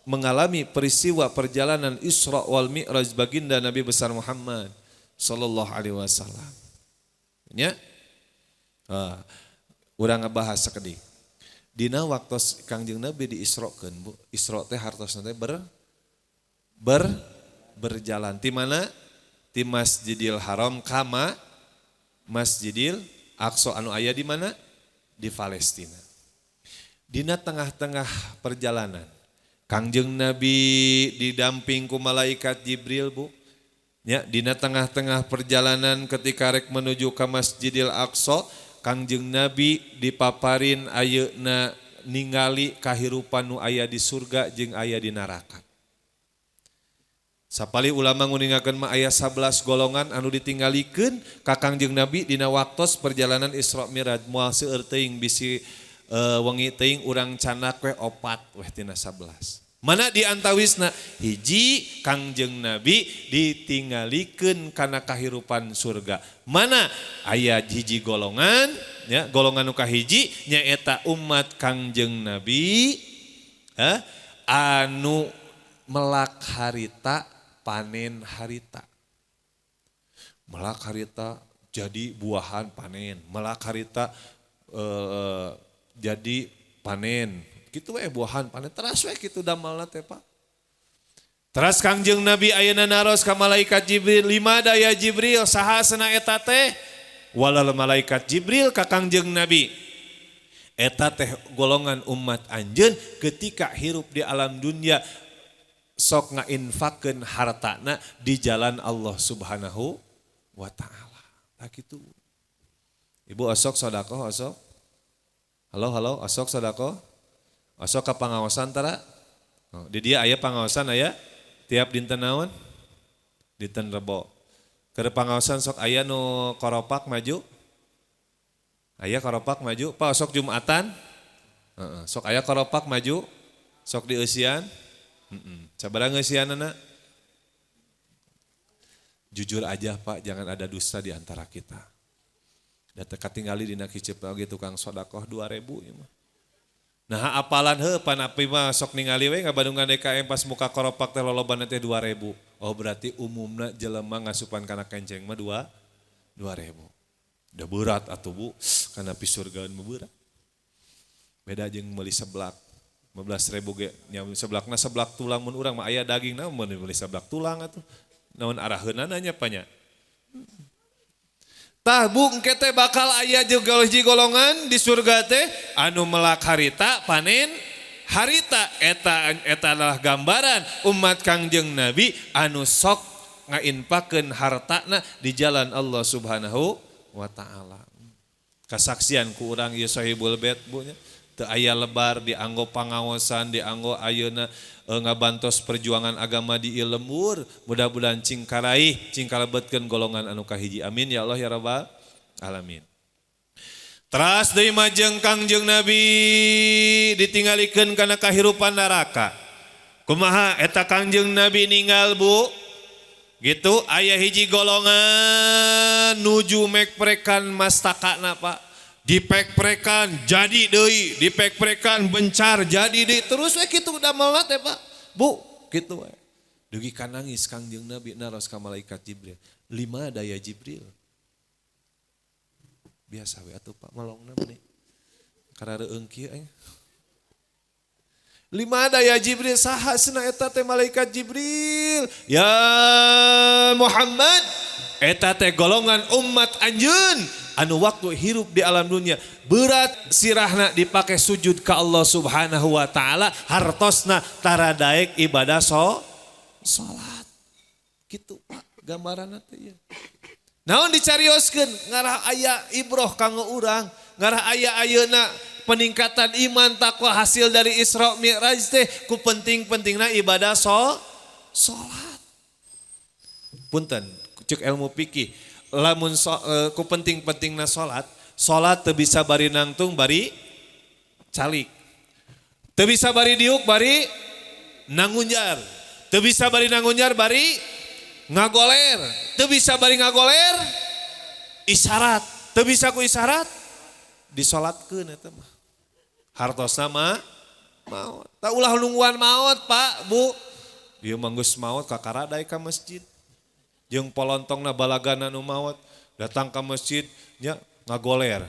mengalami peristiwa perjalanan Isra wal Mi'raj baginda Nabi besar Muhammad sallallahu alaihi wasallam. Ya. Ah, urang ngabahas sakedik. Dina waktu Kangjeng Nabi diisrokeun, Bu. Isra teh hartosna teh berjalan. Ti mana? Ti Masjidil Haram kama Masjidil Aqsa anu aya di mana? Di Palestina. Dina tengah-tengah perjalanan, Kangjeng Nabi didamping ku malaikat Jibril, Bu. Ya, dina tengah-tengah perjalanan ketika rek menuju ke Masjidil Aqsa, Kangjeng Nabi dipaparin ayeuna ningali kahirupan nu aya di surga jeung aya di neraka. Sapali ulama nguningakeun mah aya 11 golongan anu ditinggalikeun ka Kangjeng Nabi dina waktos perjalanan Isra Mi'raj. Moal seueur teuing bisi wengi teuing urang canak we opat weh tina 11. Mana di antawisna hiji Kangjeng Nabi ditinggalikeun kana kahirupan surga. Mana aya hiji golongan ya, golongan nu kahiji nyaeta umat Kangjeng Nabi anu melak harita panen harita. Melak harita jadi buahan panen, melak harita jadi panen. Kitu we buahan panen teras we kitu damelna teh Pak. Teras Kangjeng Nabi ayeuna naros ka malaikat Jibril, lima daya Jibril saha cenah eta teh? Walal malaikat Jibril ka Kangjeng Nabi. Eta teh golongan umat anjeun ketika hirup di alam dunia sok ngainfakeun hartana di jalan Allah Subhanahu wa taala. Tah kitu. Ibu osok sodakoh osok? Halo halo osok sodakoh? Osok ka pangaosan tara? Oh, di dia aya pangaosan aya tiap dinten naon? Dinten Rebo. Keur pangaosan sok aya nu koropak maju? Aya koropak maju? Pak osok Jumatan? Heeh, sok aya koropak maju? Sok dieusian? Heeh. Sabaraha ngeusianana? Jujur aja Pak, jangan ada dusta di antara kita. Da teu katingali dina kicep oge tukang sodakoh 2000 ieu mah. Nah apalan heuh pan api mah sok ningali we ngabandungan DKM pas muka koropak teh lolobana teh 2000. Oh berarti umumna jelema ngasupan kana kenceng mah 2000. Udah berat atuh Bu, kana pisurgaeun mah berat. Beda jeung meuli seblak. 15.000 ge nya seblakna seblak tulang mun urang mah aya dagingna mun meuli seblak tulang atuh. Naon araheunana nya panya. Tah Bu engke teh bakal aya juga hiji golongan di surga teh anu melak harita panen harita eta eta adalah gambaran umat Kangjeng Nabi anu sok ngainpakeun hartana di jalan Allah Subhanahu wa taala. Kasaksian ku urang ieu Sohibul Bait Bu nya. Teu aya lebar dianggo pangaosan dianggo ayeuna ngabantos perjuangan agama di ieu lembur, mudah-mudahan cing karaih cing kalebetkeun golongan anu kahiji, amin ya Allah ya rabbal alamin. Teras deui majeng Kangjeng Nabi ditinggalikeun kana kahirupan neraka. Kumaha eta Kangjeng Nabi ninggal Bu? Gitu aya hiji golongan nuju mekprekan mastakana Pak. Dipek-prekan jadi deui, dipek-prekan bencar jadi deui, terus we kitu damelna teh Pak. Bu, kitu we. Dugi ka nangis Kangjeng Nabi naros ka malaikat Jibril. Lima daya Jibril. Biasa we atuh Pak melongna meni. Karareueung kieu aing. Lima daya Jibril saha cenah eta teh malaikat Jibril. Ya Muhammad, eta teh golongan umat anjeun anu waktu hirup di alam dunia berat sirahna dipake sujud ka Allah Subhanahu wa taala, hartosna tara daek ibadah salat. Kitu Pak gambaranna teh ieu. Naon dicarioskeun ngarah aya ibroh kanggo urang, ngarah aya ayeuna peningkatan iman takwa hasil dari Isra Mi'raj teh ku penting-pentingna ibadah salat. Punten, cek ilmu fikih, lamun ku penting-pentingna salat, salat teu bisa bari nangtung bari calik. Teu bisa bari diuk bari nangunjar. Teu bisa bari nangunjar bari ngagoler. Teu bisa bari ngagoler isyarat. Teu bisa ku isyarat disolatkeun eta mah. Hartosna mah maot. Tah ulah nungguan maot Pak, Bu. Ieu mah geus maot kakara daek ka masjid. Jeung polontongna balagana nu maot datang ka masjid nya ngagoler.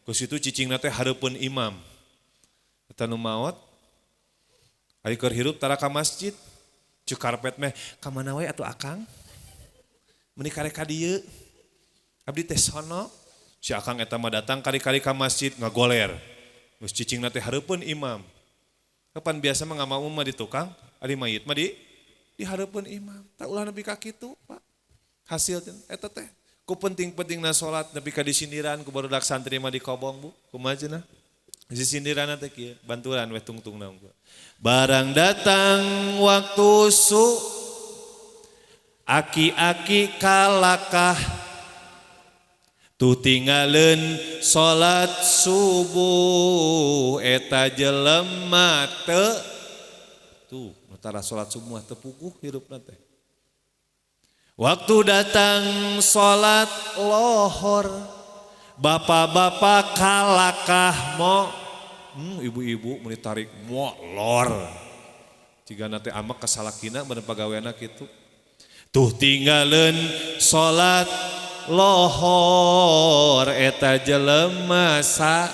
Geus itu cicingna teh hareupeun imam. Eta nu maot ari keur hirup tara ka masjid. Cuk karpet meh ka mana we atuh Akang? Meuni karek ka dieu. Abdi teh sono. Si Akang eta mah datang kali-kali ka masjid ngagoler. Geus cicingna teh hareupeun imam. Kapan biasa mah ngamaum mah di tukang, ari mayit mah di hareupeun imam. Tak ulah nepi ka kitu, Pak. Hasil eta teh ku penting-pentingna salat nepi ka disindiran ku barudak santri mah dikobong, Bu. Kumaha cenah? Disindiran teh kieu, banturan we tungtungna unggul. Barang datang waktu su aki-aki kalakah tuh tinggalin salat subuh eta jelema teu tuh tara salat subuh teu puguh hirupna teh. Waktu datang salat lohor bapak-bapak kalakah mo ibu-ibu mun ditarik mo lor jigana teh amak kasalakina bener pagaweana kitu. Tuh tinggaleun salat lohor eta jelema sa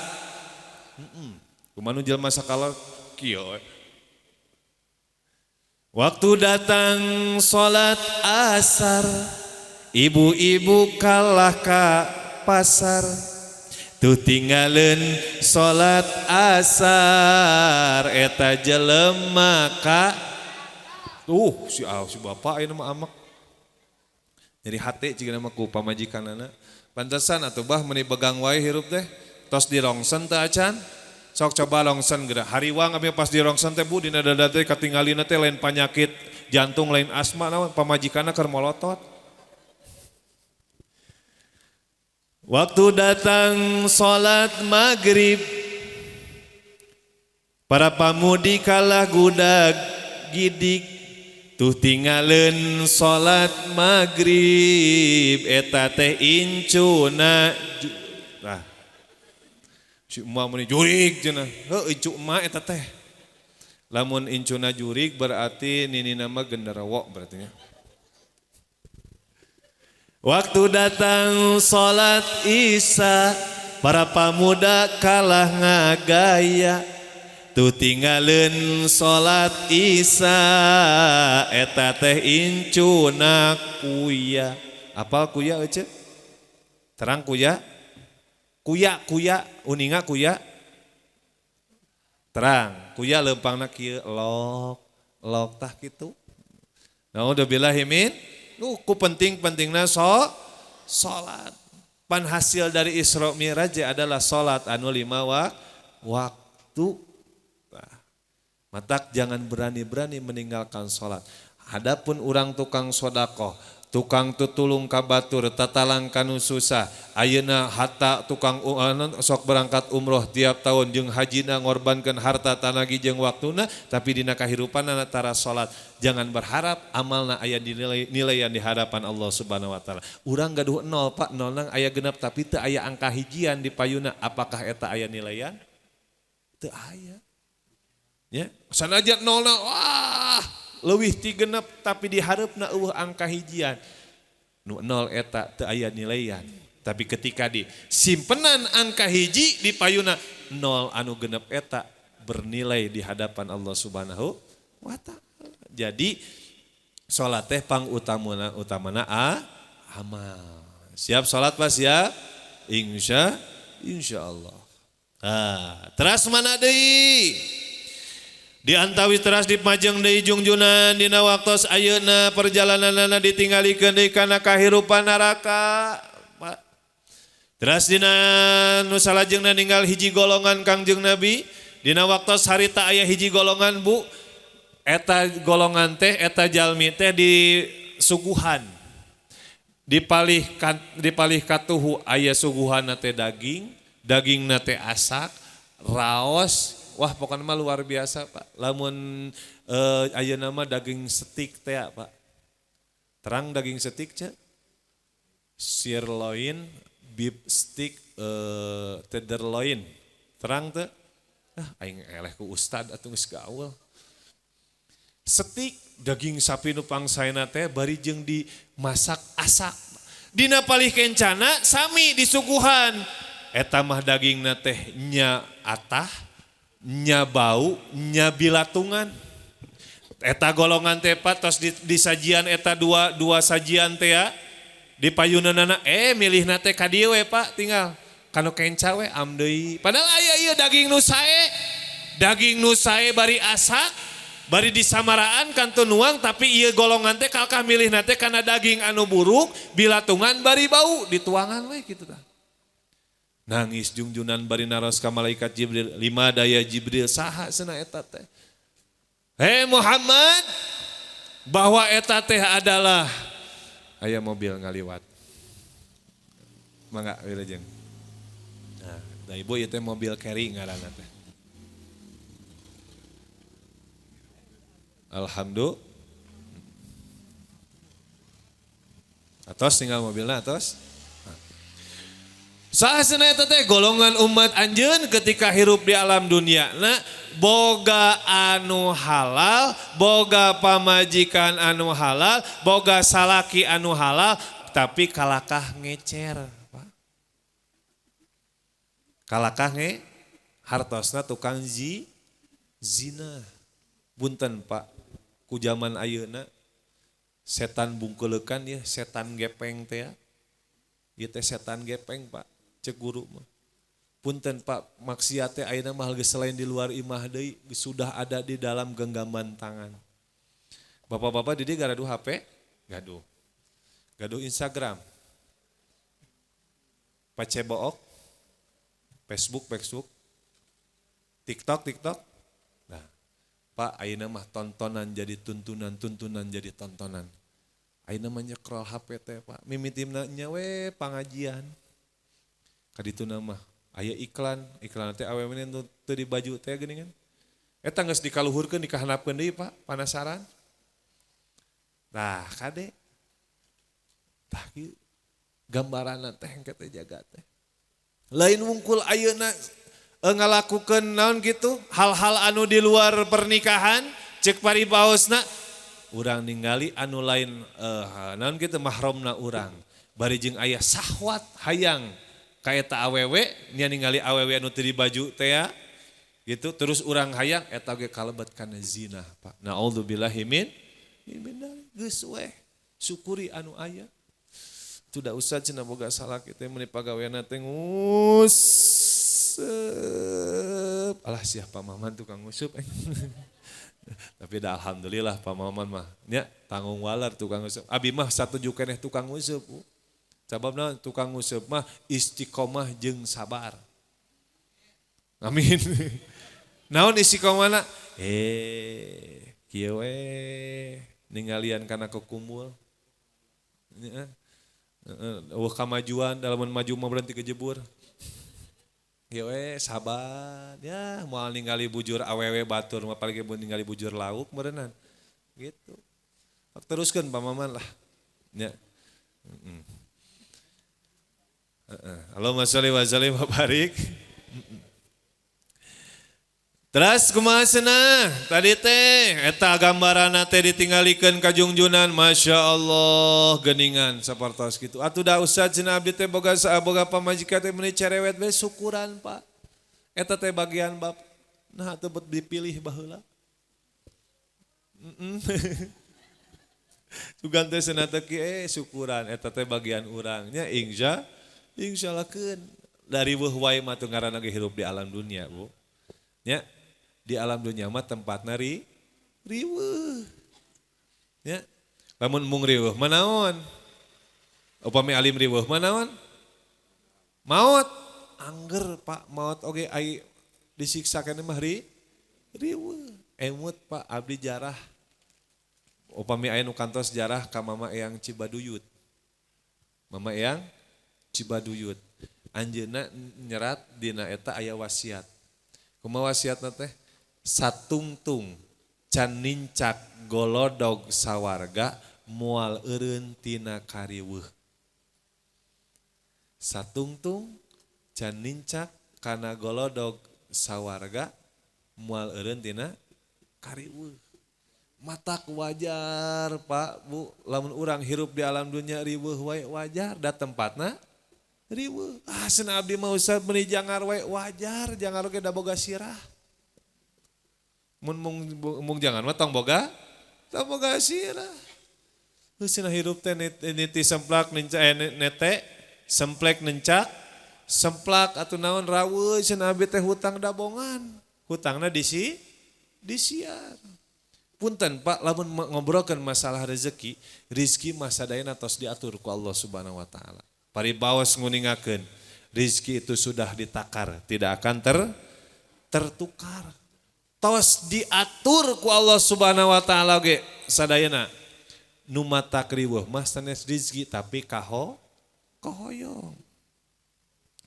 kumaha jelema sakala kieu. Waktu datang salat asar, ibu-ibu kalah ka pasar. Tuh tinggaleun salat asar eta jelema ka tuh si si bapak ayeuna mah amak. Jadi hate jigana mah ku pamajikanana. Pantesan atuh bah meuni begang wae hirup teh. Tos dirongsen teu acan. Sok coba rongsen geura. Hariwang abi pas dirongsen teh bu dina dada teh katinggalina teh lain panyakit jantung lain asma naon pamajikanna keur molotot. Waktu datang salat maghrib, para pamudi kalah gudag gidik. Tuh tinggaleun salat maghrib eta teh incuna. Nah, si emak meuni jurig cenah. Heuh incu emak eta teh. Lamun incuna jurig berarti ninina mah genderuwo berarti nya. Waktu datang salat isya, para pamuda kalah ngagaya. Tuh tinggaleun salat isya eta teh incuna kuya. Apal kuya euceuk? Terang kuya? Kuya kuya uninga kuya? Terang, kuya leumpangna kieu lok lok tah kitu. Naudzubillahi min nu ku penting-pentingna salat. Pan hasil dari Isra Mi'raj adalah salat anu 5 waktu. Matak jangan berani-berani meninggalkan sholat. Adapun urang tukang sodakoh, tukang tutulung kabatur, tatalang kanu susah, ayeuna hatta tukang sok berangkat umroh tiap tahun jeung hajina ngorbankeun harta tanagi jeung waktuna, tapi dina kahirupanna tara sholat. Jangan berharap amalna aya dinilai nilaian di hadapan Allah Subhanahu wa taala. Urang gaduh nol Pak, nol nang aya genep tapi teu aya angka hijian di payuna, apakah eta aya nilaian? Teu aya. Ya, sanajan nolna wah leuwih ti genep tapi dihareupna eueuh angka hijian. Nu nol eta teu aya nilaian. Tapi ketika di simpenan angka hiji di payuna nol anu genep eta bernilai di hadapan Allah Subhanahu wa taala. Jadi salat teh pang utamana utamana amal. Siap salat Pak siap? Insyaallah. Ah, teras mana deui? Di antawis teras dipajeng deui jungjunan dina waktos ayeuna perjalananana ditinggalikeun deui kana kahirupan neraka. Pak. Teras dina nu salajengna ninggal hiji golongan Kangjeng Nabi dina waktos harita aya hiji golongan Bu, eta golongan teh eta jalmi teh disuguhan. Dipalih katuhu aya suguhanna teh daging, dagingna teh asak, raos. Wah pokoknya mah luar biasa Pak. Lamun ayeuna mah daging steak teh Pak. Terang daging steak cek. Sirloin, beef steak, tenderloin. Terang teh. Ah aing eleh ku ustad atuh geus gaul. Steak daging sapi nu pangsaena teh bari jeung dimasak asak. Dina palih kencana sami disuguhan. Eta mah dagingna teh nya atah, nya bau, nya bilatungan. Eta golongan teh Pak tos di sajian eta dua sajian teh ya. Di payunanana milihna teh ka dieu we Pak tinggal kanu kenca we am deui. Padahal aya ieu daging nu sae. Daging nu sae bari asak, bari disamaraan kantun nuang tapi ieu golongan teh kalkah milihna teh kana daging anu buruk, bilatungan bari bau dituangan we kitu tah. Nangis jungjunan bari naros ka malaikat Jibril, lima daya Jibril saha cenah eta teh. Hei Muhammad, bahwa eta teh adalah aya mobil ngaliwat. Mangga wilujeng. Nah, da ibu ieu teh mobil carry ngaranna teh. Alhamdulillah. Atos tinggal mobilna atos. Saha cenah eta teh golongan umat anjeun ketika hirup di alam dunia na boga anu halal, boga pamajikan anu halal, boga salaki anu halal, tapi kalakah ngecer, Pak. Kalakah hartosna tukang zina. Punten Pak, ku zaman ayeuna setan bungkeleukan ya, setan gepeng teh ya. Ieu teh setan gepeng Pak, cek guru mah. Punten Pak, maksiat teh ayeuna mah geus selain di luar imah deui, sudah ada di dalam genggaman tangan. Bapak-bapak di dieu gaduh HP? Gaduh. Gaduh Instagram. Facebook, Facebook, TikTok, TikTok. Nah, Pak, ayeuna mah tontonan jadi tuntunan, tuntunan jadi tontonan. Ayeuna mah nyekrol HP teh, Pak. Mimitina nya we pangajian. Kadituna mah aya iklan, iklan teh awewe nu teu di baju teh geuningan. Eta geus dikaluhurkeun dikahandapkeun deui, Pak, panasaran. Nah, kade. Tah kieu gambaranna teh engke teh jaga teh. Lain wungkul ayeuna ngalakukeun naon gitu, hal-hal anu di luar pernikahan, cek paribaosna urang ningali anu lain naon gitu mahramna urang. Bari jeung aya sahwat hayang ka eta awewe, nya ningali awewe anu teu di baju teh ya, gitu terus urang hayang eta ge kalebet kana zina, Pak. Naudzubillahi min geus weh, syukuri anu aya. Tidak usah cenah boga salaki teh meuni pagaweanna teh nguseup. Alah sia Pak Maman tukang nguseup. Tapi dah alhamdulillah Pak Maman mah nya tanggung waler tukang nguseup. Abi mah satuju keneh tukang nguseup. Sababna tukang nguseup mah istiqomah jeung sabar. Amin. Naon istiqomahna? Kieu we ninggalian kana kekumbul. Nya. Eueuh kamajuan, dalamun maju mah berhenti kejebur. Ya we sabar ya, moal ningali bujur awewe batur mah apalagi mun ningali bujur lauk meureunnan. Gitu. Teruskeun Pak Maman lah. Ya. Allahumma sholli wa sallim wa barik. Terus kumaha cenah tadi teh eta gambaranna teh ditinggalikeun ka jungjunan, Masya Allah geningan sapertos kitu. Atuh da ustaz cenah abdi teh boga boga pamajikan teh meuni cerewet we syukuran Pak. Eta teh bagian bab nah atuh bet dipilih baheula. Sugan teh cenah teh syukuran eta teh bagian urang nya insyaallah keun dari weuh wae mah teu ngaranna ge hirup di alam dunia, Bu. Nya di alam dunia mah tempatna riweuh. Ya. Lamun mung riweuh mah naon? Upami alim riweuh mah naon? Maot. Angger Pak, maot oge ai disiksa keneh mah riweuh. Emut Pak abdi jarah. Upami aya nu kantos jarah ka Mama Eyang Cibaduyut. Mama Eyang Cibaduyut. Anjeunna nyerat dina eta aya wasiat. Kumaha wasiatna teh? Satungtung can nincak golodog sawarga moal eureun tina kariweuh. Satungtung can nincak kana golodog sawarga moal eureun tina kariweuh. Matak wajar Pak Bu, lamun urang hirup di alam dunia riweuh wae wajar da tempatna riweuh. Ah cenah abdi mah usah meuni jangar wae wajar, jangar oge da boga sirah. Mun mung jangan mah tong boga sirah. Heuh cenah hirup teh niti semplak nenca nete semplek nencak semplak atuh naon raweuh cenah abdi teh hutang dabongan. Hutangna disiar. Punten Pak, lamun ngobrolkeun masalah rezeki, rezeki mah sadayana tos diatur ku Allah Subhanahu wa taala. Paribaos nguningakeun, rezeki itu sudah ditakar, tidak akan tertukar. Tos diatur ku Allah Subhanahu wa taala ge sadayana. Nu matak riweuh mah sanes rezeki tapi kahoyong.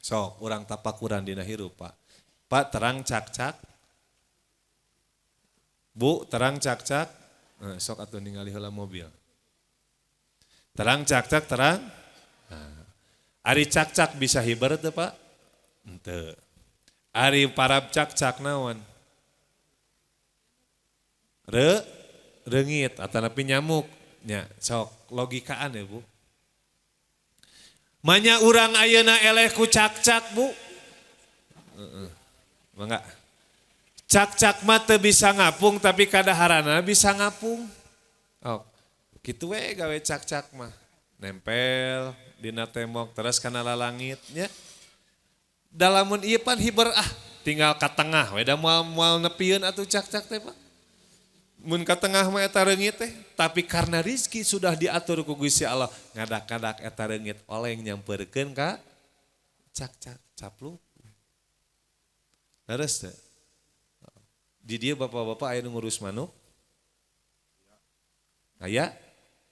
Sok urang tapakuran dina hirup Pak. Pak terang cak-cak. Bu terang cak-cak. Nah, sok atuh ningali heula mobil. Terang cak-cak terang. Nah, Ari cakcak bisa hiber teu Pak? Henteu. Ari parab cakcak naon? Reungit atanapi nyamuk nya sok logikaan ya Bu. Manya urang ayeuna eleh ku cakcak Bu. Heeh. Mangga. Cakcak mah teu bisa ngapung tapi kadaharana bisa ngapung. Oh, kitu we gawe cakcak mah. Nempel dina tembok terus kana lalangit nya. Dalamun ieu pan hiber ah tinggal ka tengah we da moal nepieun atuh cakcak teh Pak. Mun ka tengah mah eta reungit teh, tapi karena rizki sudah diatur ku Gusti Allah, ngadak-ngadak eta reungit oleng nyamperkeun ka cakcak capluk. Leres teh. Di dieu bapak-bapak aya nu ngurus manuk? Aya?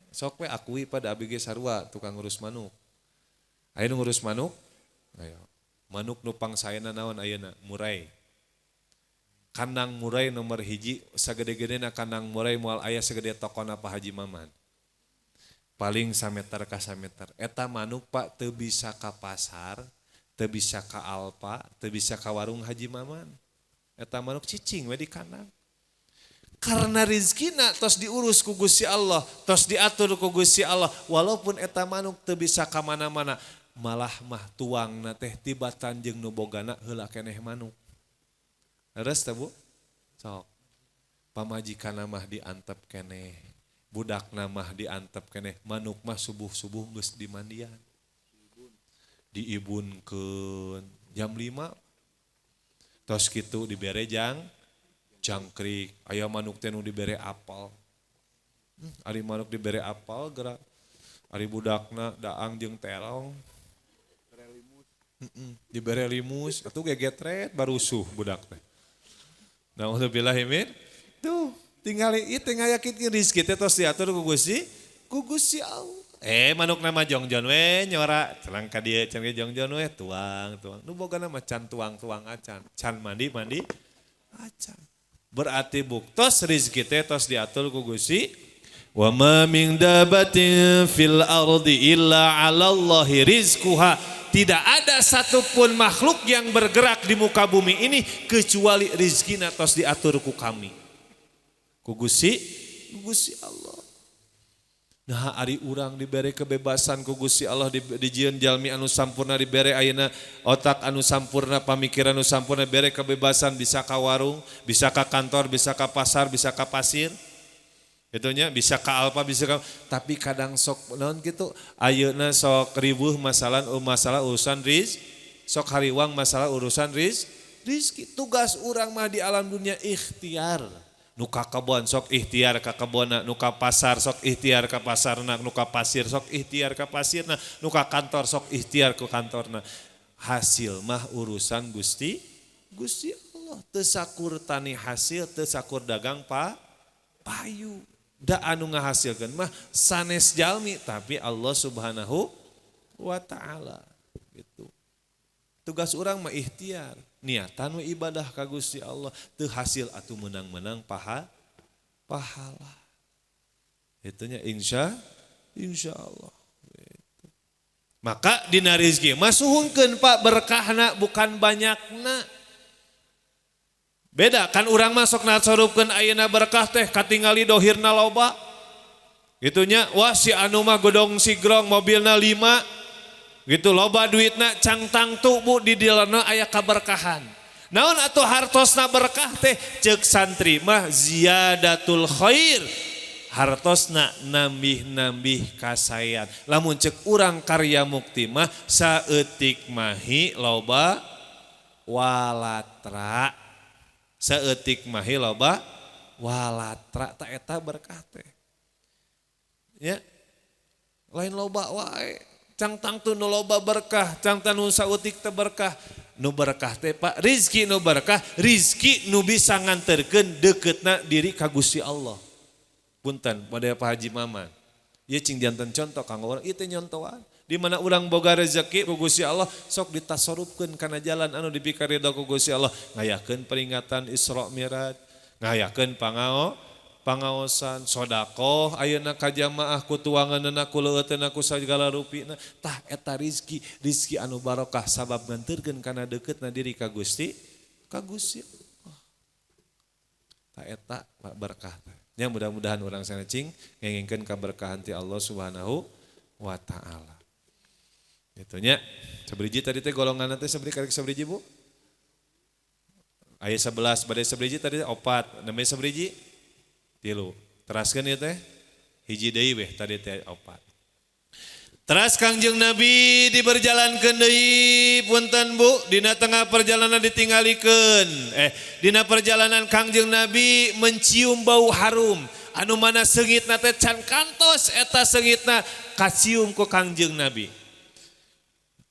Sok we akui pada abg sarua tukang ngurus manuk. Aya nu ngurus manuk? Aya. Manuk nu pangsaena naon ayeuna? Murai. Kandang murai nomor hiji sagede-gedena kandang murai moal aya segede tokona Pak Haji Maman. Paling sameter ka sameter. Eta manuk Pak teu bisa ka pasar, teu bisa ka Alfa, teu bisa ka warung Haji Maman. Eta manuk cicing we di kandang. Karena rizkina tos diurus ku Gusti Allah, tos diatur ku Gusti Allah, walaupun eta manuk teu bisa ka mana-mana, malah mah tuangna teh tibatan jeung nu bogana heula keneh manuk. Leres teh Bu? Sok. Pamajikanna mah diantep keneh, budakna mah diantep keneh, manuk mah subuh-subuh geus dimandian. Diibunkeun jam 5. Tos kitu dibere jangkrik, aya manuk teh nu dibere apel. Ari manuk dibere apel geura. Ari budakna daang jeung terong. Dibere limus, atuh gegetret barusuh budak teh. Nauzubillahi min. Tuh, tinggali ieu teh ngayakinkeun rezeki teh tos diatur ku Gusti, ku Gusti Allah. Manuk nama jongjon we nyora, celang ka dieu cenah jongjon we tuang tuang. Nu boga nama can tuang-tuang acan, can mandi-mandi acan. Berarti buktos rezeki teh tos diatur ku Gusti. Wa ma min dabatin fil ardi illa 'ala Allahi rizquha. Tidak ada satupun makhluk yang bergerak di muka bumi ini kecuali rizkina tos diatur ku kami. Ku Gusti, ku Gusti Allah. Nah, ari urang dibere kebebasan ku Gusti Allah, dijieun jalmi anu sampurna, dibere ayeuna otak anu sampurna, pamikiran anu sampurna, dibere kebebasan bisa ka warung, bisa ka kantor, bisa ka pasar, bisa ka pasir. Itunya bisa ka Alfa, bisa ka, tapi kadang sok naon gitu, ayeuna sok ribuh masalah, masalah urusan sok hariwang masalah urusan rizki. Tugas urang mah di alam dunia ikhtiar. Nu ka kebon sok ikhtiar ka kebonna, nu ka pasar sok ikhtiar ka pasarna, nu ka pasir sok ikhtiar ka pasirna, nu ka kantor sok ikhtiar ka kantorna. Hasil mah urusan Gusti, Gusti Allah. Teu sakur tani hasil, teu sakur dagang payu. Da anu ngahasilkeun mah sanes jalmi tapi Allah Subhanahu wa taala gitu. Tugas urang mah ikhtiar, niatan we ibadah ka Gusti Allah, teu hasil atuh menang-menang pahala. Itunya insya Allah. Gitu. Maka dina rezeki mah suhungkeun Pak berkahna bukan banyakna. Beda kan urang mah sok nasorupkeun ayeuna berkah teh katingali dohirna loba. Gitunya wah si anu mah godong sigrong mobilna 5. Gitu loba duitna cang tangtu Bu di dilana aya kaberkahan. Naon atuh hartosna berkah teh ceuk santri mah ziyadatul khair. Hartosna nambih-nambih kasayan. Lamun ceuk urang karya mukti mah saeutik mahi loba walatra. Saeutik mahi loba walatra ta eta berkah teh. Ya. Lain loba wae. Cang tangtu nu loba berkah, cang tanu saeutik teh berkah. Nu berkah teh Pak, rizki nu berkah, rizki nu bisa nganterkeun deuketna diri ka Gusti Allah. Punten pada Pak Haji Maman. Ieu cing janten contoh kanggo urang, ieu teh nyontoan. Di mana urang boga rezeki ku Gusti Allah sok ditasorupkeun kana jalan anu dipikaridho ku Gusti Allah, ngayakeun peringatan Isra Mi'raj, ngayakeun Pangaosan sodakoh ayeuna ka jamaah ku tuanganna ku leueutna ku sagala rupina. Tah eta rizki, rizki anu barokah sabab nganterkeun kana deukeutna diri ka Gusti, ka Gusti. Tah eta berkah. Nya mudah-mudahan urang sanecing ngengengkeun kaberkahan ti Allah Subhanahu wa taala. Gitu nya. Sabriji tadi teh golonganna teh sabri karek sabriji Bu? Aya 11 bade sabriji tadi 4, nembe sabriji 3. Teraskeun ieu teh hiji deui weh tadi teh 4. Teras Kangjeng Nabi diberjalankeun deui punten Bu, dina tengah perjalanan ditinggalikeun. Dina perjalanan Kangjeng Nabi mencium bau harum. Anu mana seungitna teh can kantos eta seungitna kacium ku Kangjeng Nabi.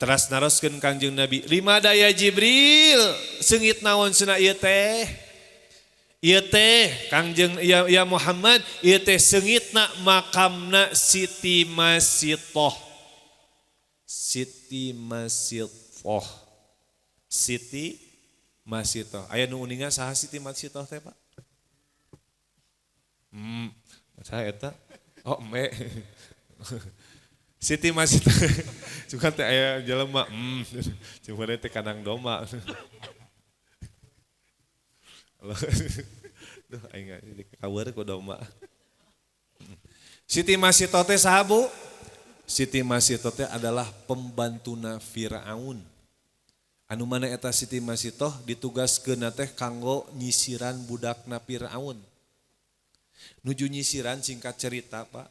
Teras naroskeun Kangjeng Nabi, lima daya Jibril seungit naon cenah ieu teh? Ieu teh Kangjeng ya, ya Muhammad, ieu teh seungitna makamna Siti Masitoh. Siti Masitoh. Siti Masitoh. Aya nu uninga saha Siti Masitoh teh, Pak? Saha eta? Oh, me. Siti Masitoh. Cuma teh aya jelema, cuma teh kandang domba. Duh, aing kaweur ku domba. Siti Masitoh teh saha, Bu? Siti Masitoh teh adalah pembantuna Firaun. Anu mana eta Siti Masitoh ditugaskeun teh kanggo nyisiran budakna Firaun. Nuju nyisiran singkat cerita, Pak.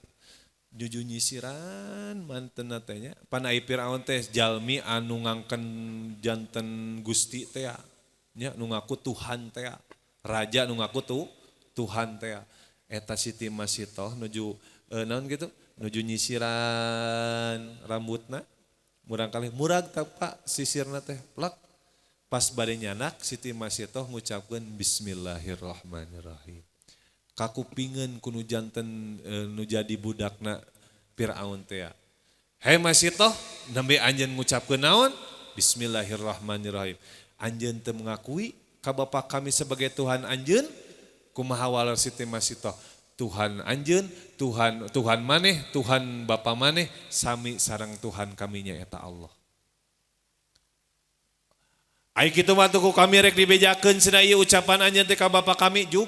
Nuju nyisiran mantenna teh nya. Pan ai Firaun teh jalmi anu ngangken janten Gusti teh nya, nu ngaku Tuhan teh. Raja nu ngaku tuh Tuhan teh. Eta Siti Masitoh nuju naon gitu? Nuju nyisiran rambutna, murang kali murag tak Pak sisirna teh plak. Pas bade nyanak Siti Masitoh ngucapkeun bismillahirrahmanirrahim. Kakupingeun ku nu janten nu jadi budakna Firaun teh. Hei Masitoh, nembe anjeun ngucapkeun naon? Bismillahirrahmanirrahim. Anjeun teu mengakui ka bapa kami sebagai Tuhan anjeun? Kumaha waler Siti Masitoh? Tuhan anjeun, Tuhan Tuhan maneh, Tuhan bapa maneh, sami sareng Tuhan kami nya eta Allah. Ai kitu mah ku kami rek dibejakeun cenah ieu ucapan anjeun teh ka bapa kami juk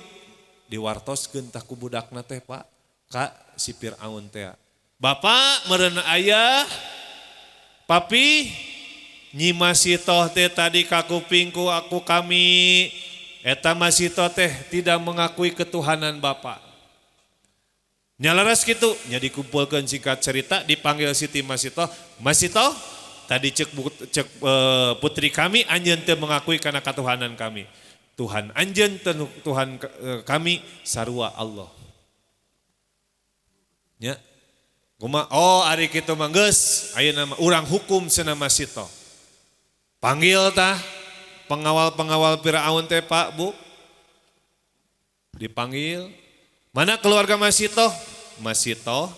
diwartoskeun tah ku budakna teh Pak ka si Firaun teh. Bapak meureun ayah, papi Nyi Masitoh teh tadi kakuping ku aku kami eta Masitoh teh tidak mengakui ketuhanan bapak. Nyalaras gitu, nya dikumpulkan singkat cerita dipanggil Siti Masitoh. Masitoh, tadi cek cek putri kami anjeun teu mengakui kana ketuhanan kami. Tuhan anjeun Tuhan kami sarua Allah. Nya. Kuma oh ari kitu mah geus ayeuna mah urang hukum cenah Masitoh. Panggil tah pengawal-pengawal Firaun teh Pak Bu. Dipanggil. Mana keluarga Masitoh? Masitoh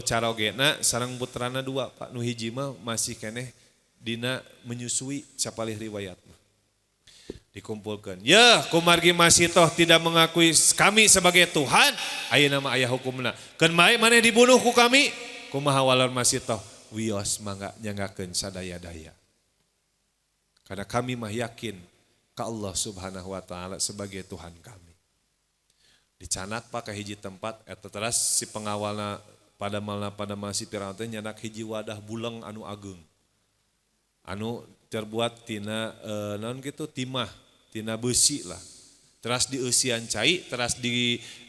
carogena sareng putrana 2 Pak. Nu hiji mah masih keneh dina menyusui sapalih riwayat mah. Dikumpulkan. Ya, kumargi Masitoh tidak mengakui kami sebagai Tuhan, ayeuna mah aya hukumna. Keun bae maneh dibunuh ku kami, kumaha waler Masitoh? Wios mangga nyanggakeun sadaya-daya. Karena kami mah yakin ka Allah Subhanahu wa taala sebagai Tuhan kami. Dicanak Pak ke hiji tempat eta teras si pengawalna pada malna pada masih Firaun teh nyanak hiji wadah buleng anu ageung. Anu terbuat tina naon kitu timah, tina besi lah. Teras dieusian cai, teras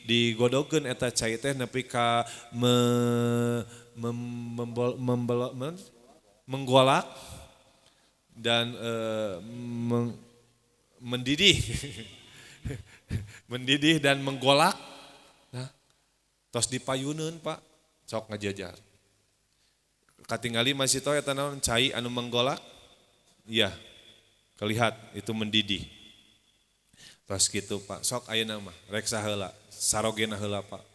digodogeun eta cai teh nepi ka menggolak dan mendidih. Mendidih dan menggolak. Nah, tos dipayuneun Pak, sok ngajajar. Katingali masih tahu eta naon cai anu menggolak? Iya, kelihat itu mendidih. Tos kitu Pak, sok ayeuna mah rek saheula, sarogena heula Pak.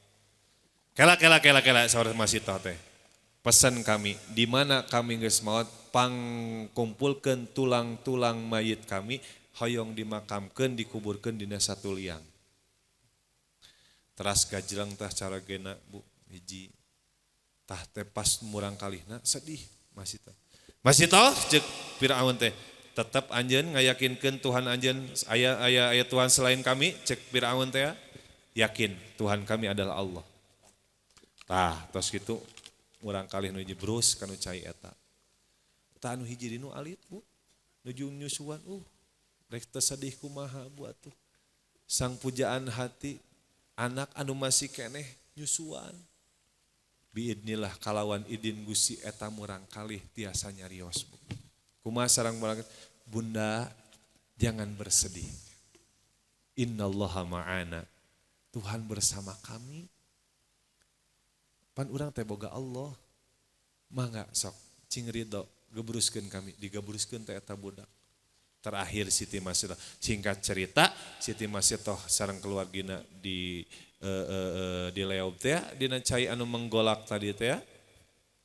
Kela kela kela kela saur masih tahu teh. Pesan kami, di mana kami geus maot pangkumpulkeun tulang-tulang mayit kami, hoyong dimakamkeun dikuburkeun dina satu liang. Teras gajleng tah caragena Bu hiji. Tah teh pas murang kalihna sedih masih teh. Masih toh cek Firaun teh tetep anjeun ngayakinkeun Tuhan anjeun aya aya aya Tuhan selain kami cek Firaun teh yakin Tuhan kami adalah Allah. Tah tos kitu murang kalih nu hiji brus kanu cai eta. Tah anu hiji di nu alit Bu nuju nyusuan rek teu sedih kumaha Bu atuh. Sang pujaan hati anak anu masih keneh nyusuan. Biidnillah kalawan idin Gusti eta murang kalih tiasa nyarios Bu. Kumaha sareng murang Bunda jangan bersedih. Innallaha ma'ana. Tuhan bersama kami. Pan urang teh boga Allah. Mangga sok cing ridho gebruskeun kami, digebruskeun teh eta budak. Terakhir Siti Masitoh, singkat cerita Siti Masitoh sareng keluargina di leob teh dina cai anu menggolak tadi teh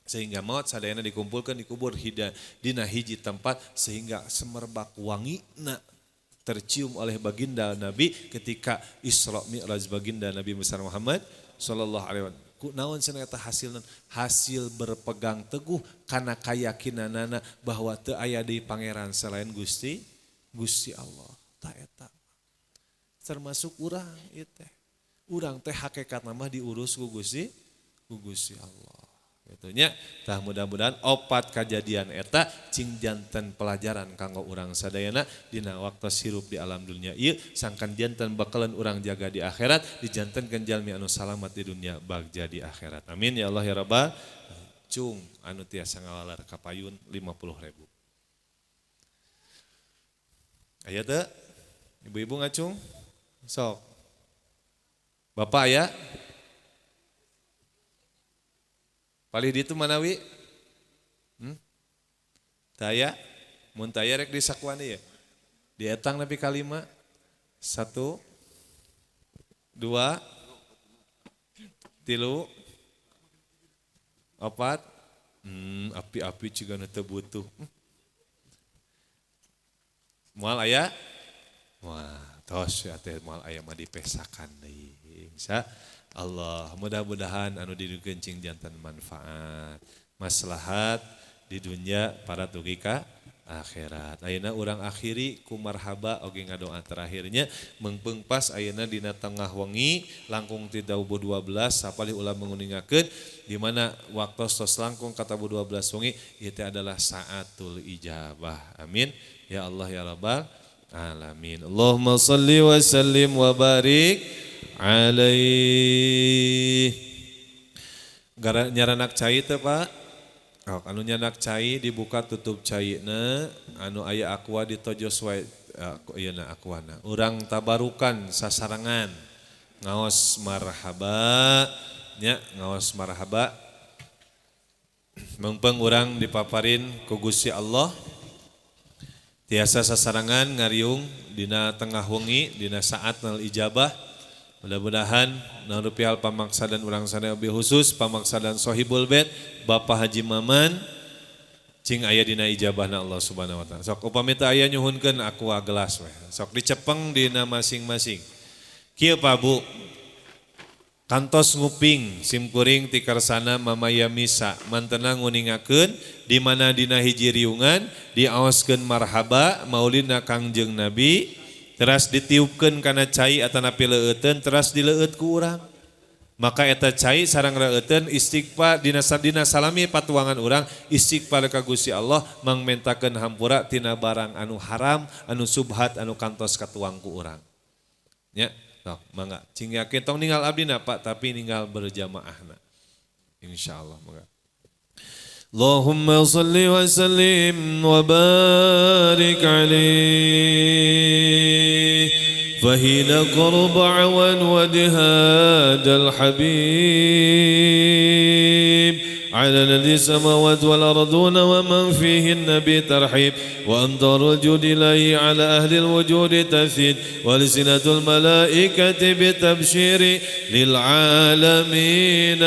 sehingga maut sadayana dikumpulkan dikubur hida dina hiji tempat sehingga semerbak wangina tercium oleh baginda Nabi ketika Isra Mi'raj baginda Nabi besar Muhammad sallallahu alaihi wasallam. Ku naon cenah eta hasilna? Hasil berpegang teguh kana kayakinanana bahwa teu aya deui pangeran selain Gusti Gusti Allah. Ta eta. Termasuk urang ieu teh. Urang teh hakikatna mah diurus ku Gusti Allah. Gitu nya. Tah mudah-mudahan opat kajadian eta cing janten pelajaran kanggo urang sadayana dina waktu hirup di alam dunia ieu sangkan janten bakalan urang jaga di akhirat dijantenkeun jalmi anu salamat di dunia bagja di akhirat. Amin ya Allah ya Rabbal. Cung anu tiasa ngawaler ka payun 50.000. Aya teu? Ibu-ibu ngacung? Sok. Bapak aya? Palih ditu manawi? Taya? Mun taya rek disakuan ieu. Dietang nepi ka 5. 1 2 3 4. Api-api cigana teu butuh. Moal aya? Wah, tos ya teh moal aya mah dipesakan deui. Insya Allah, mudah-mudahan anu didukeun cing janten manfaat, maslahat di dunia para dugi ka akhirat. Ayeuna urang akhiri ku marhaba oge ngadoa terakhirnya meungpeung pas ayeuna dina tengah wengi langkung ti tabuh 12 sapalih ulah menguningakeun di mana waktu tos langkung ka tabuh 12 wengi ieu teh adalah saatul ijabah. Amin ya Allah ya Rabbal alamin. Allahumma salli wa sallim wa barik alaih. Gara nyaranak cai teh Pak. Oh, anu nyanak cai dibuka tutup caina, anu aya aqua ditojos wae ieu na aquana. Urang tabarukan sasarangan. Ngaos marhaba nya, ngaos marhaba. Meungpeung urang dipaparin ku Gusti Allah. Tiasa sasarangan ngariung dina tengah wengi dina saat nal ijabah. Mudah-mudahan narupial pamaksadan urang sadaya lebih khusus pamaksadan Sohibul Bait Bapak Haji Maman cing aya dina ijabahna Allah Subhanahu wa taala. Sok upami teu aya nyuhunkeun aqua gelas we. Sok dicepeng dina masing-masing. Kieu Pak Bu. Kantos nguping simkuring ti karsana Mamaya Misa mantena nguningakeun di mana dina hiji riungan diaoskeun marhaba maulidna Kangjeng Nabi teras ditiupkeun kana cai atanapi leueuteun teras dileueut ku urang. Maka eta cai sareng reueuteun istighfar dina salami patuangan urang istighfar ka Gusti Allah mangmentakeun hampura tina barang anu haram anu subhat anu kantos katuang ku urang. Nya, sok mangga cing yakin tong ninggal abdina Pak tapi ninggal berjamaahna. Insyaallah mangga. Allahumma salli wa sallim wa barik alaihi fahina qurba wa wajhad al-habib على الذي السماوات والأرضون ومن فيهن بترحيب وأمطار الجود إليه على أهل الوجود تثيد ولسنة الملائكة بتبشير للعالمين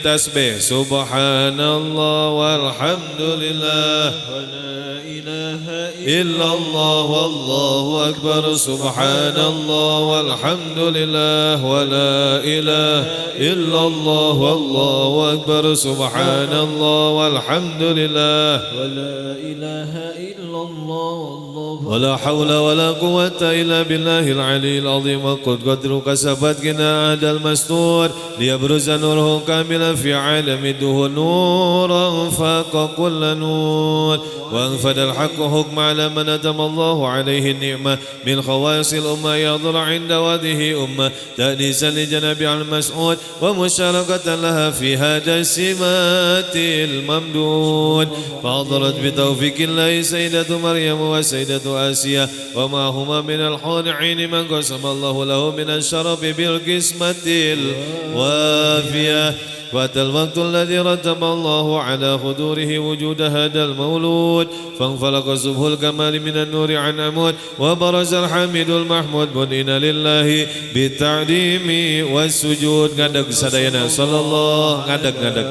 تسبيح سبحان الله والحمد لله ولا إله إلا الله والله أكبر سبحان الله والحمد لله ولا إله إلا الله والله أكبر سبحان الله والحمد لله ولا إله إلا الله والله ولا حول ولا قوة إلا بالله العلي العظيم. وقد قدر كسبت كنا عاد المستور ليبرز نوره كاملا في عالم الدهور نورا فاق كل نور. وأنفذ الحق حكم على من أتم الله عليه النعمة من خواص الأمة يضر عند وده أمة تأنيسا لجناب المسعود ومشاركة لها في هذا السمات الممدود. فحضرت بتوفيق الله سيدة مريم وسيدة آسيا ومعهما من الحور عين من قسم الله له من الشرف بالقسمة الوافية. وأتى الوقت الذي رتب الله على خدوره وجود هذا المولود فانفلق صبح الكمال من النور عن عمود وبرز الحميد المحمود مدين لله بالتعليم والسجود. Ngadeg sadayana sallallahu ngadeg ngadeg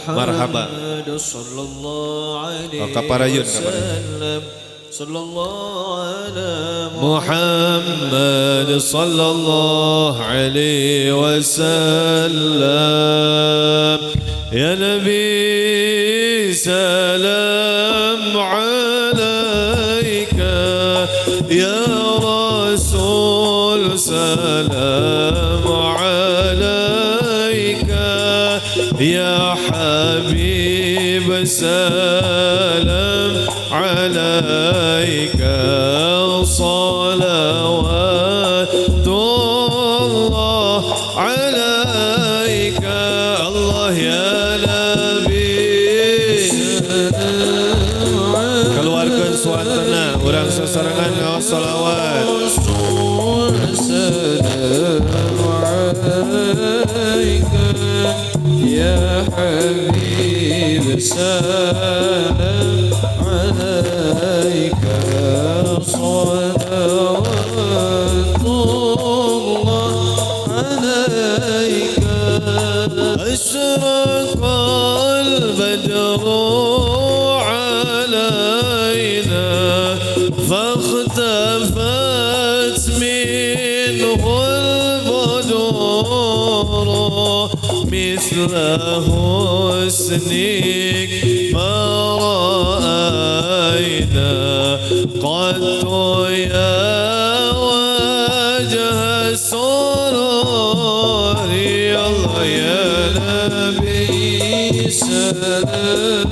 marhaba sallallahu alaihi kaparayun wasallam sallallahu ala Muhammad sallallahu alaihi wasallam. Ya Nabi salam alaika ya Rasul salam alaika ya Habib salam عليك صلوات الله عليك الله يا نبي. Keluarkan suantana urang sasarengan ngaos selawat. Salam alaika ya habib salam عليك صلوات الله عليك. أشرق البدر علينا فاختفت منه البدور مثل حسنك ما رأينا قد يا وجه السرور الله يا نبي سلام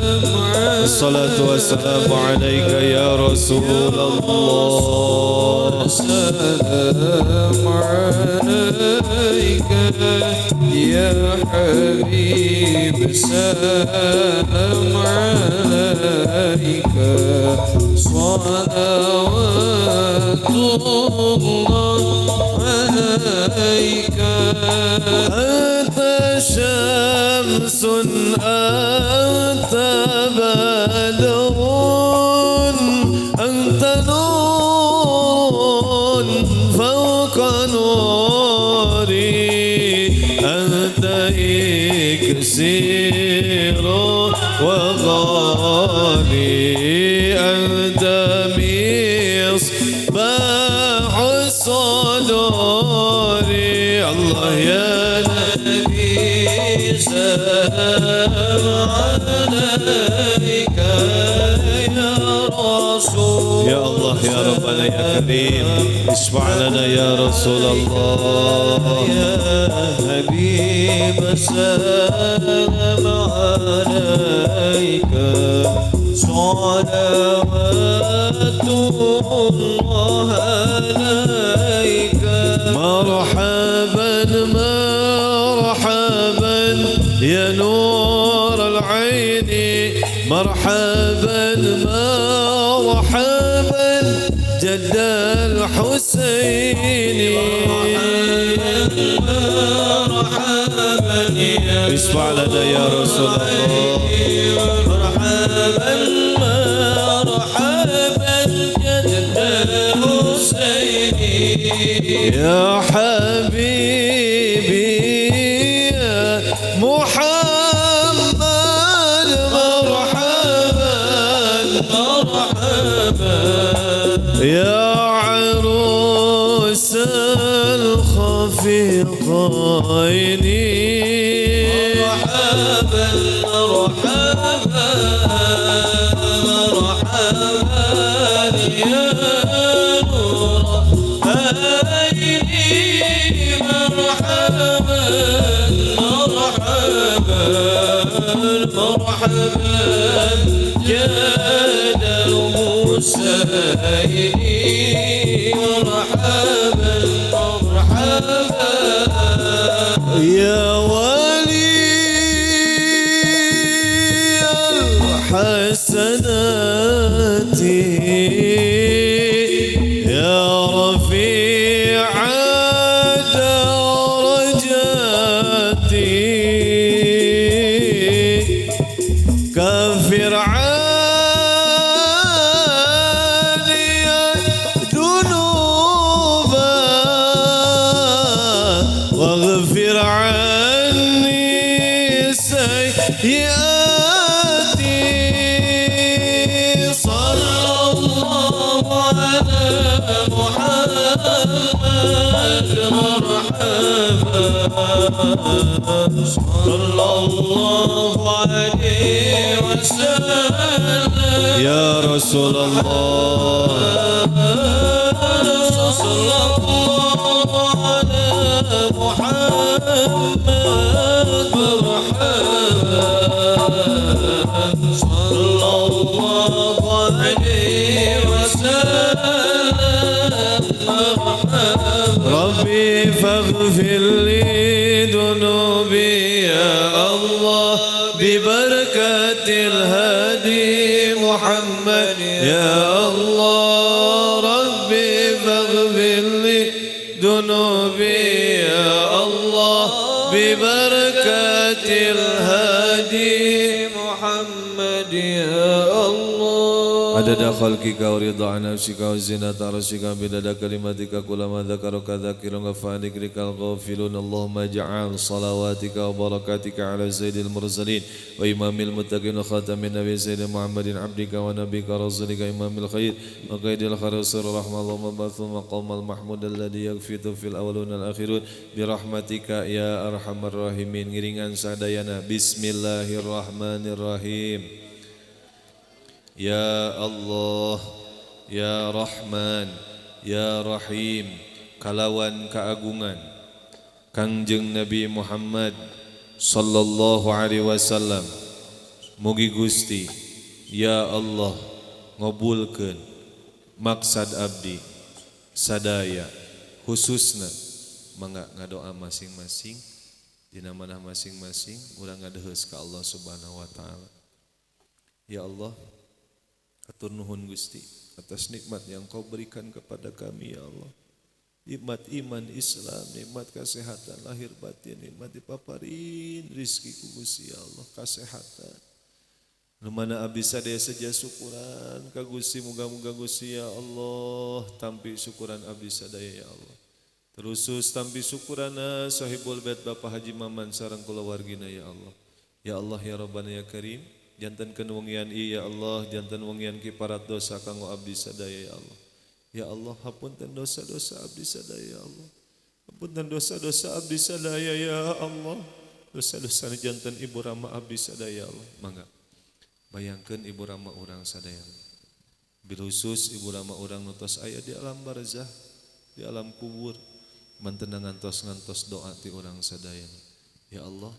الصلاة والسلام عليك يا رسول الله. سلام عليك يا حبيب سلام عليك صلوات الله عليك. أنت شمس أنت بدر أنت نور فوق نوري أنت إكسير وغالي أنت مصباح الصدور الله يا نبي سلام عليك يا رسول يا الله يا ربنا يا كريم اشفع لنا يا رسول الله. يا حبيب سلام عليك صلوات الله عليك. مرحبا مرحبا يا نور العين مرحبا مرحبا جد الحسين مرحبا اشفع لنا يا رسول الله. مرحبا مرحبا جد الحسين يا حبيبي يا محمد مرحبا مرحبا يا عروس الخفيقين مرحبا مرحبا مرحبا يا نور عيني مرحبا مرحبا مرحبا جاد الحسين مرحبا مرحبا يا ولي الحسنات يا رفيع الدرجات كفر عني الذنوب واغفر عني سيئاتي صلى الله على محمد مرحبا صلى الله عليه وسلم يا رسول الله صلى الله على محمد مرحبا صلى الله عليه وسلم مرحبا ربي فاغفر لي ذنوبي يا الله ببركة الهادي محمد يا الله ربي فاغفر لي ذنوبي يا الله ببركة الهادي محمد يا الله عدد خلقك ورضا نفسك وزنة عرشك بدد كلماتك كلما ذكرك ذاكرون فعن ذكرك الغافلون. اللهم اجعل صلواتك وبركاتك على سيد المرسلين وإمام المتقين وخاتم النبي سيد محمد عبدك ونبيك رسولك إمام الخير وقيد الخير وسر الرحمة. اللهم ابعث المقام المحمود الذي يغفر في الأولون والآخرون برحمتك يا أرحم الراحمين. Ngiringan sadayana. Bismillahirrahmanirrahim. Ya Allah, Ya Rahman, Ya Rahim, kalawan keagungan Kangjeng Nabi Muhammad sallallahu alaihi wasallam, mugi Gusti ya Allah ngabulkeun maksad abdi sadaya, khususna mangga ngadoa masing-masing dina manah masing-masing urang ngadeheus ka Allah Subhanahu wa taala. Ya Allah, atur nuhun Gusti atas nikmat yang Kau berikan kepada kami ya Allah. Nikmat iman Islam, nikmat kesehatan lahir batin, nikmat dipaparin rizki ku Gusti ya Allah, kesehatan. Nu mana abdi sadaya seja syukuran ka Gusti, muga-muga Gusti ya Allah tampi syukuran abdi sadaya ya Allah. Terusus tampi syukurana sahibul bait Bapak Haji Maman sareng kulawargina ya Allah. Ya Allah ya Rabbana ya Karim, jantenkeun wengian ieu ya Allah, janten wengian kiparat dosa kanggo abdi sadaya ya Allah. Ya Allah, hapunten dosa-dosa abdi sadaya ya Allah. Hapunten dosa-dosa abdi sadaya ya Allah. Dosa-dosa janten ibu rama abdi sadaya ya Allah. Mangga. Bayangkeun ibu rama urang sadaya. Bilusus ibu rama urang nu tos aya di alam barzah, di alam kubur, mantena ngantos-ngantos doa ti urang sadaya. Ya Allah,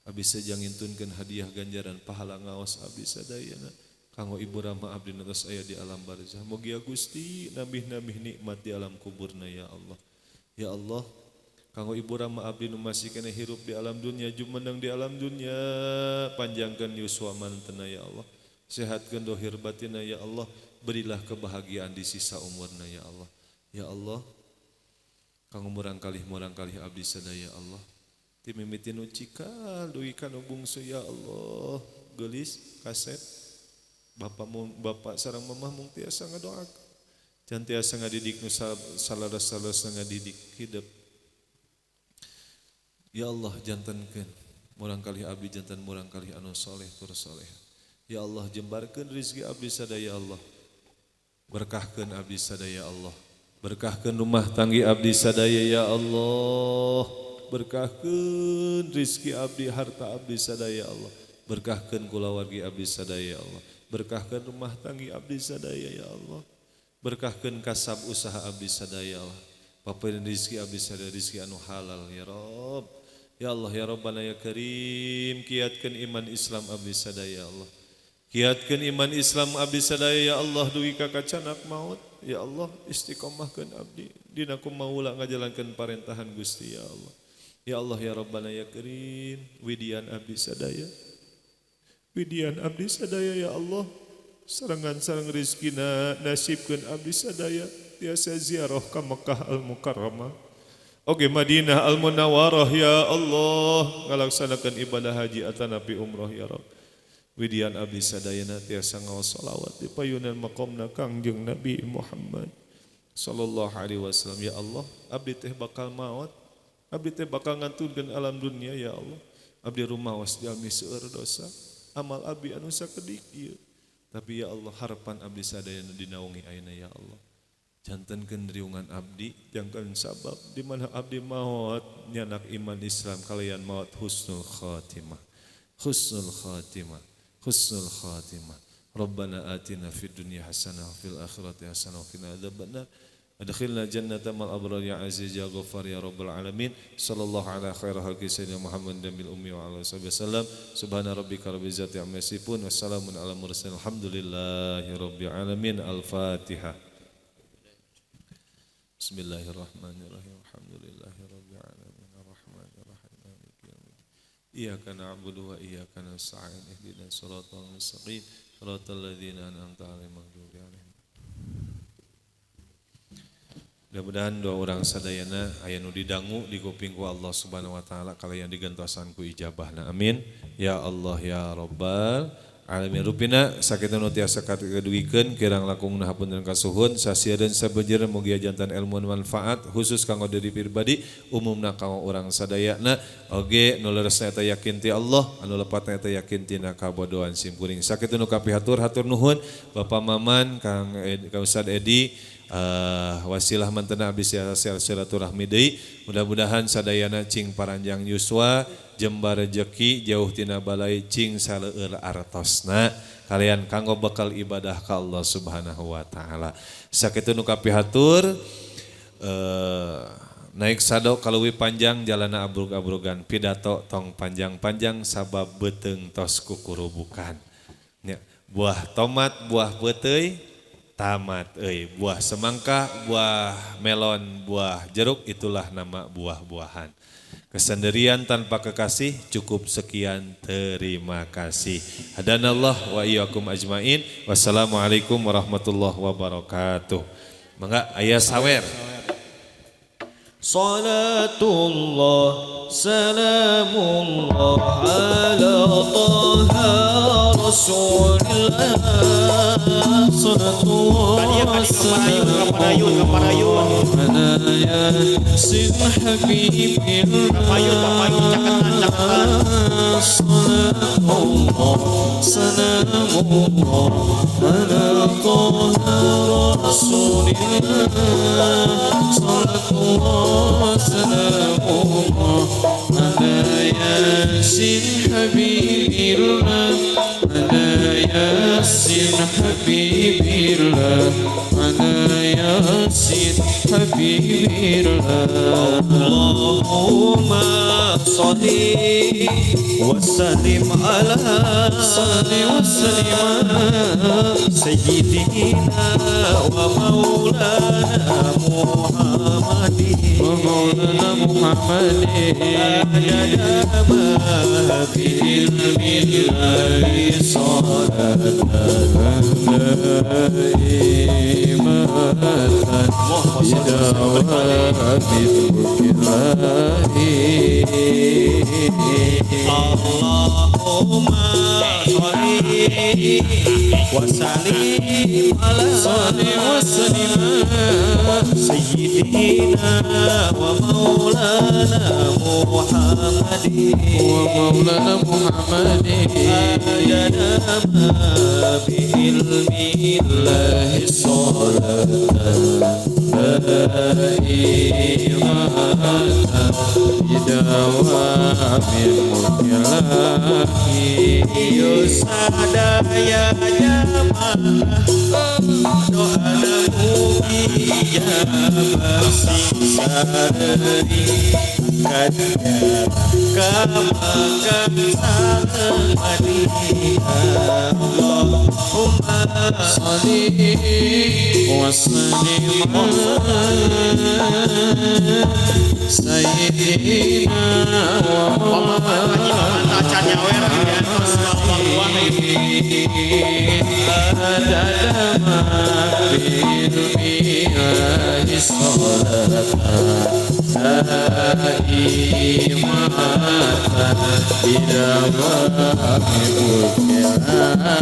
abdi sejang ngintunkeun hadiah ganjaran pahala ngaos abdi sadayana kanggo ibu rama abdi nu tos aya di alam barzah. Mugia Gusti nambih-nambih nikmat di alam kuburna ya Allah. Ya Allah, kanggo ibu rama abdi nu masih keneh hirup di alam dunia, jumeneng di alam dunia, panjangkeun yuswa mantena ya Allah. Sehatkeun dohir batinna ya Allah, berilah kebahagiaan di sisa umurna ya Allah. Ya Allah, kanggo murangkalih-murangkalih abdi sadaya ya Allah. Ti mimiti nu cikal dugi ka nu bungsu ya Allah, geulis kaset bapak bapak sareng mamah mung tiasa ngadoakeun can tiasa ngadidik nu salaras-salarasna ngadidik hidup. Ya Allah jantenkeun murangkalih abdi janten murangkalih anu soleh tur soleh. Ya Allah jembarkeun rezeki abdi sadaya ya Allah. Berkahkeun abdi sadaya ya Allah. Berkahkeun rumah tanggi abdi sadaya ya Allah. Berkahkeun rezeki abdi harta abdi sadaya ya Allah. Berkahkeun kulawargi abdi sadaya ya Allah. Berkahkeun rumah tanggi abdi sadaya ya Allah. Berkahkeun kasab usaha abdi sadaya ya Allah. Paparin rezeki abdi sadaya rezeki anu halal ya Rabb. Ya Allah ya Rabbana ya Karim, kiatkeun iman Islam abdi sadaya ya Allah. Kiatkeun iman Islam abdi sadaya ya Allah dugi ka kacanak maut. Ya Allah istiqomahkeun abdi dina kumaula ngajalankeun parentahan Gusti ya Allah. Ya Allah ya Rabbana ya Karim, widian abdi sadaya. Widian abdi sadaya ya Allah. Sarengan sareng rezekina nasibkeun abdi sadaya tiasa ziarah ka Mekah Al-Mukarramah. Oke Madinah Al-Munawwarah ya Allah ngalaksanakeun ibadah haji atanapi umroh ya Rabb. Widian abdi sadayana tiasa ngaos salawat di payunan maqamna Kangjeng Nabi Muhammad sallallahu alaihi wasallam ya Allah. Abdi teh bakal maot, abdi teh bakal ngantunkeun alam dunia ya Allah. Abdi rumaos jalmi seueur dosa, amal abdi anu sakedik ieu. Tapi ya Allah harapan abdi sadayana dinaungi ayeuna ya Allah. Jantenkeun riungan abdi jangkeun sabab di mana abdi maot nyanak iman Islam kalian maot husnul khatimah. Husnul khatimah. Husnul khatimah. Rabbana atina fid dunya hasanah wa fil akhirati hasanah wa qina adzabannar. Adkhilna jannata mal abrar ya aziz ya ghaffar ya rabbal alamin. Sallallahu ala khairi khalqi sayyidina Muhammad nabil ummi wa ala alihi wasallam. Subhana rabbika rabbil izzati amma yasifun wassalamun ala mursalin alhamdulillahi rabbil alamin. Al-Fatihah. Bismillahirrahmanirrahim. Alhamdulillahi rabbil alamin arrahmanirrahim maliki yaumiddin. Iyyaka na'budu wa iyyaka nasta'in ihdinas siratal mustaqim siratal ladzina an'amta 'alaihim ghairil maghdubi 'alaihim. Mudah-mudahan doa urang sadayana aya nu didangu di kuping ku Allah Subhanahu wa taala kalayan digentosan ku ijabahna. Amin. Ya Allah ya Rabbal alamin. Rupina sakitu nu tiasa kadugikeun kirang langkungna hapunten kasuhun sasiadeun sabejer mugia jantan ilmu manfaat khusus kanggo diri pribadi umumna kanggo urang sadayana oge nu leresna eta yakin ti Allah anu lepatna eta yakin tina kabodohan simkuring. Sakitu nu kapihatur hatur nuhun Bapak Maman Kang Ustad Edi wasilah mantena abdi silaturahmi deui mudah-mudahan sadayana cing paranjang yuswa jembar rejeki jauh tina balai cing saleueur artosna kalian kanggo bekal ibadah ka Allah Subhanahu wa taala. Sakitu nu kapihatur naik sado kaleuwih panjang jalana abrug-abrugan pidato tong panjang-panjang sabab beuteung tos kukurubukan. Nya, buah tomat buah peuteuy tamat euy, buah semangka, buah melon, buah jeruk itulah nama buah-buahan. Kesendirian tanpa kekasih cukup sekian terima kasih. Hadanallah wa iyyakum ajmain. Wassalamualaikum warahmatullahi wabarakatuh. Mangga aya sawer. Salatullah salamullah ala taha rasulillah. Salatullah salamullah ala yasin habibillah. Salatullah salamullah ala taha rasulillah. Salatullah salamullah ala yasin habibillah. Ala yasin habibillah. Ala yasin habibillah. Allahumma sholli wa sallim ala salli wa sallim ala sayyidina wa maulana Muhammadin wa maulana Muhammadin adada ma fi ilmillahi salatan daimah. بدوام ملك الله. اللهم صل وسلم على وسلم سيدنا ومولانا محمد ومولانا محمد عدد ما بعلم الله صلاة دائمة بدوام ملك الله. Sadaya jamaah doana mugi ijabah sing sareri angkat ka Makkah sareng Madinah. Allahumma sholli wa sallim ala sayyidina wa maulana adada ma bil salata daimatan bidawami mulkillahi.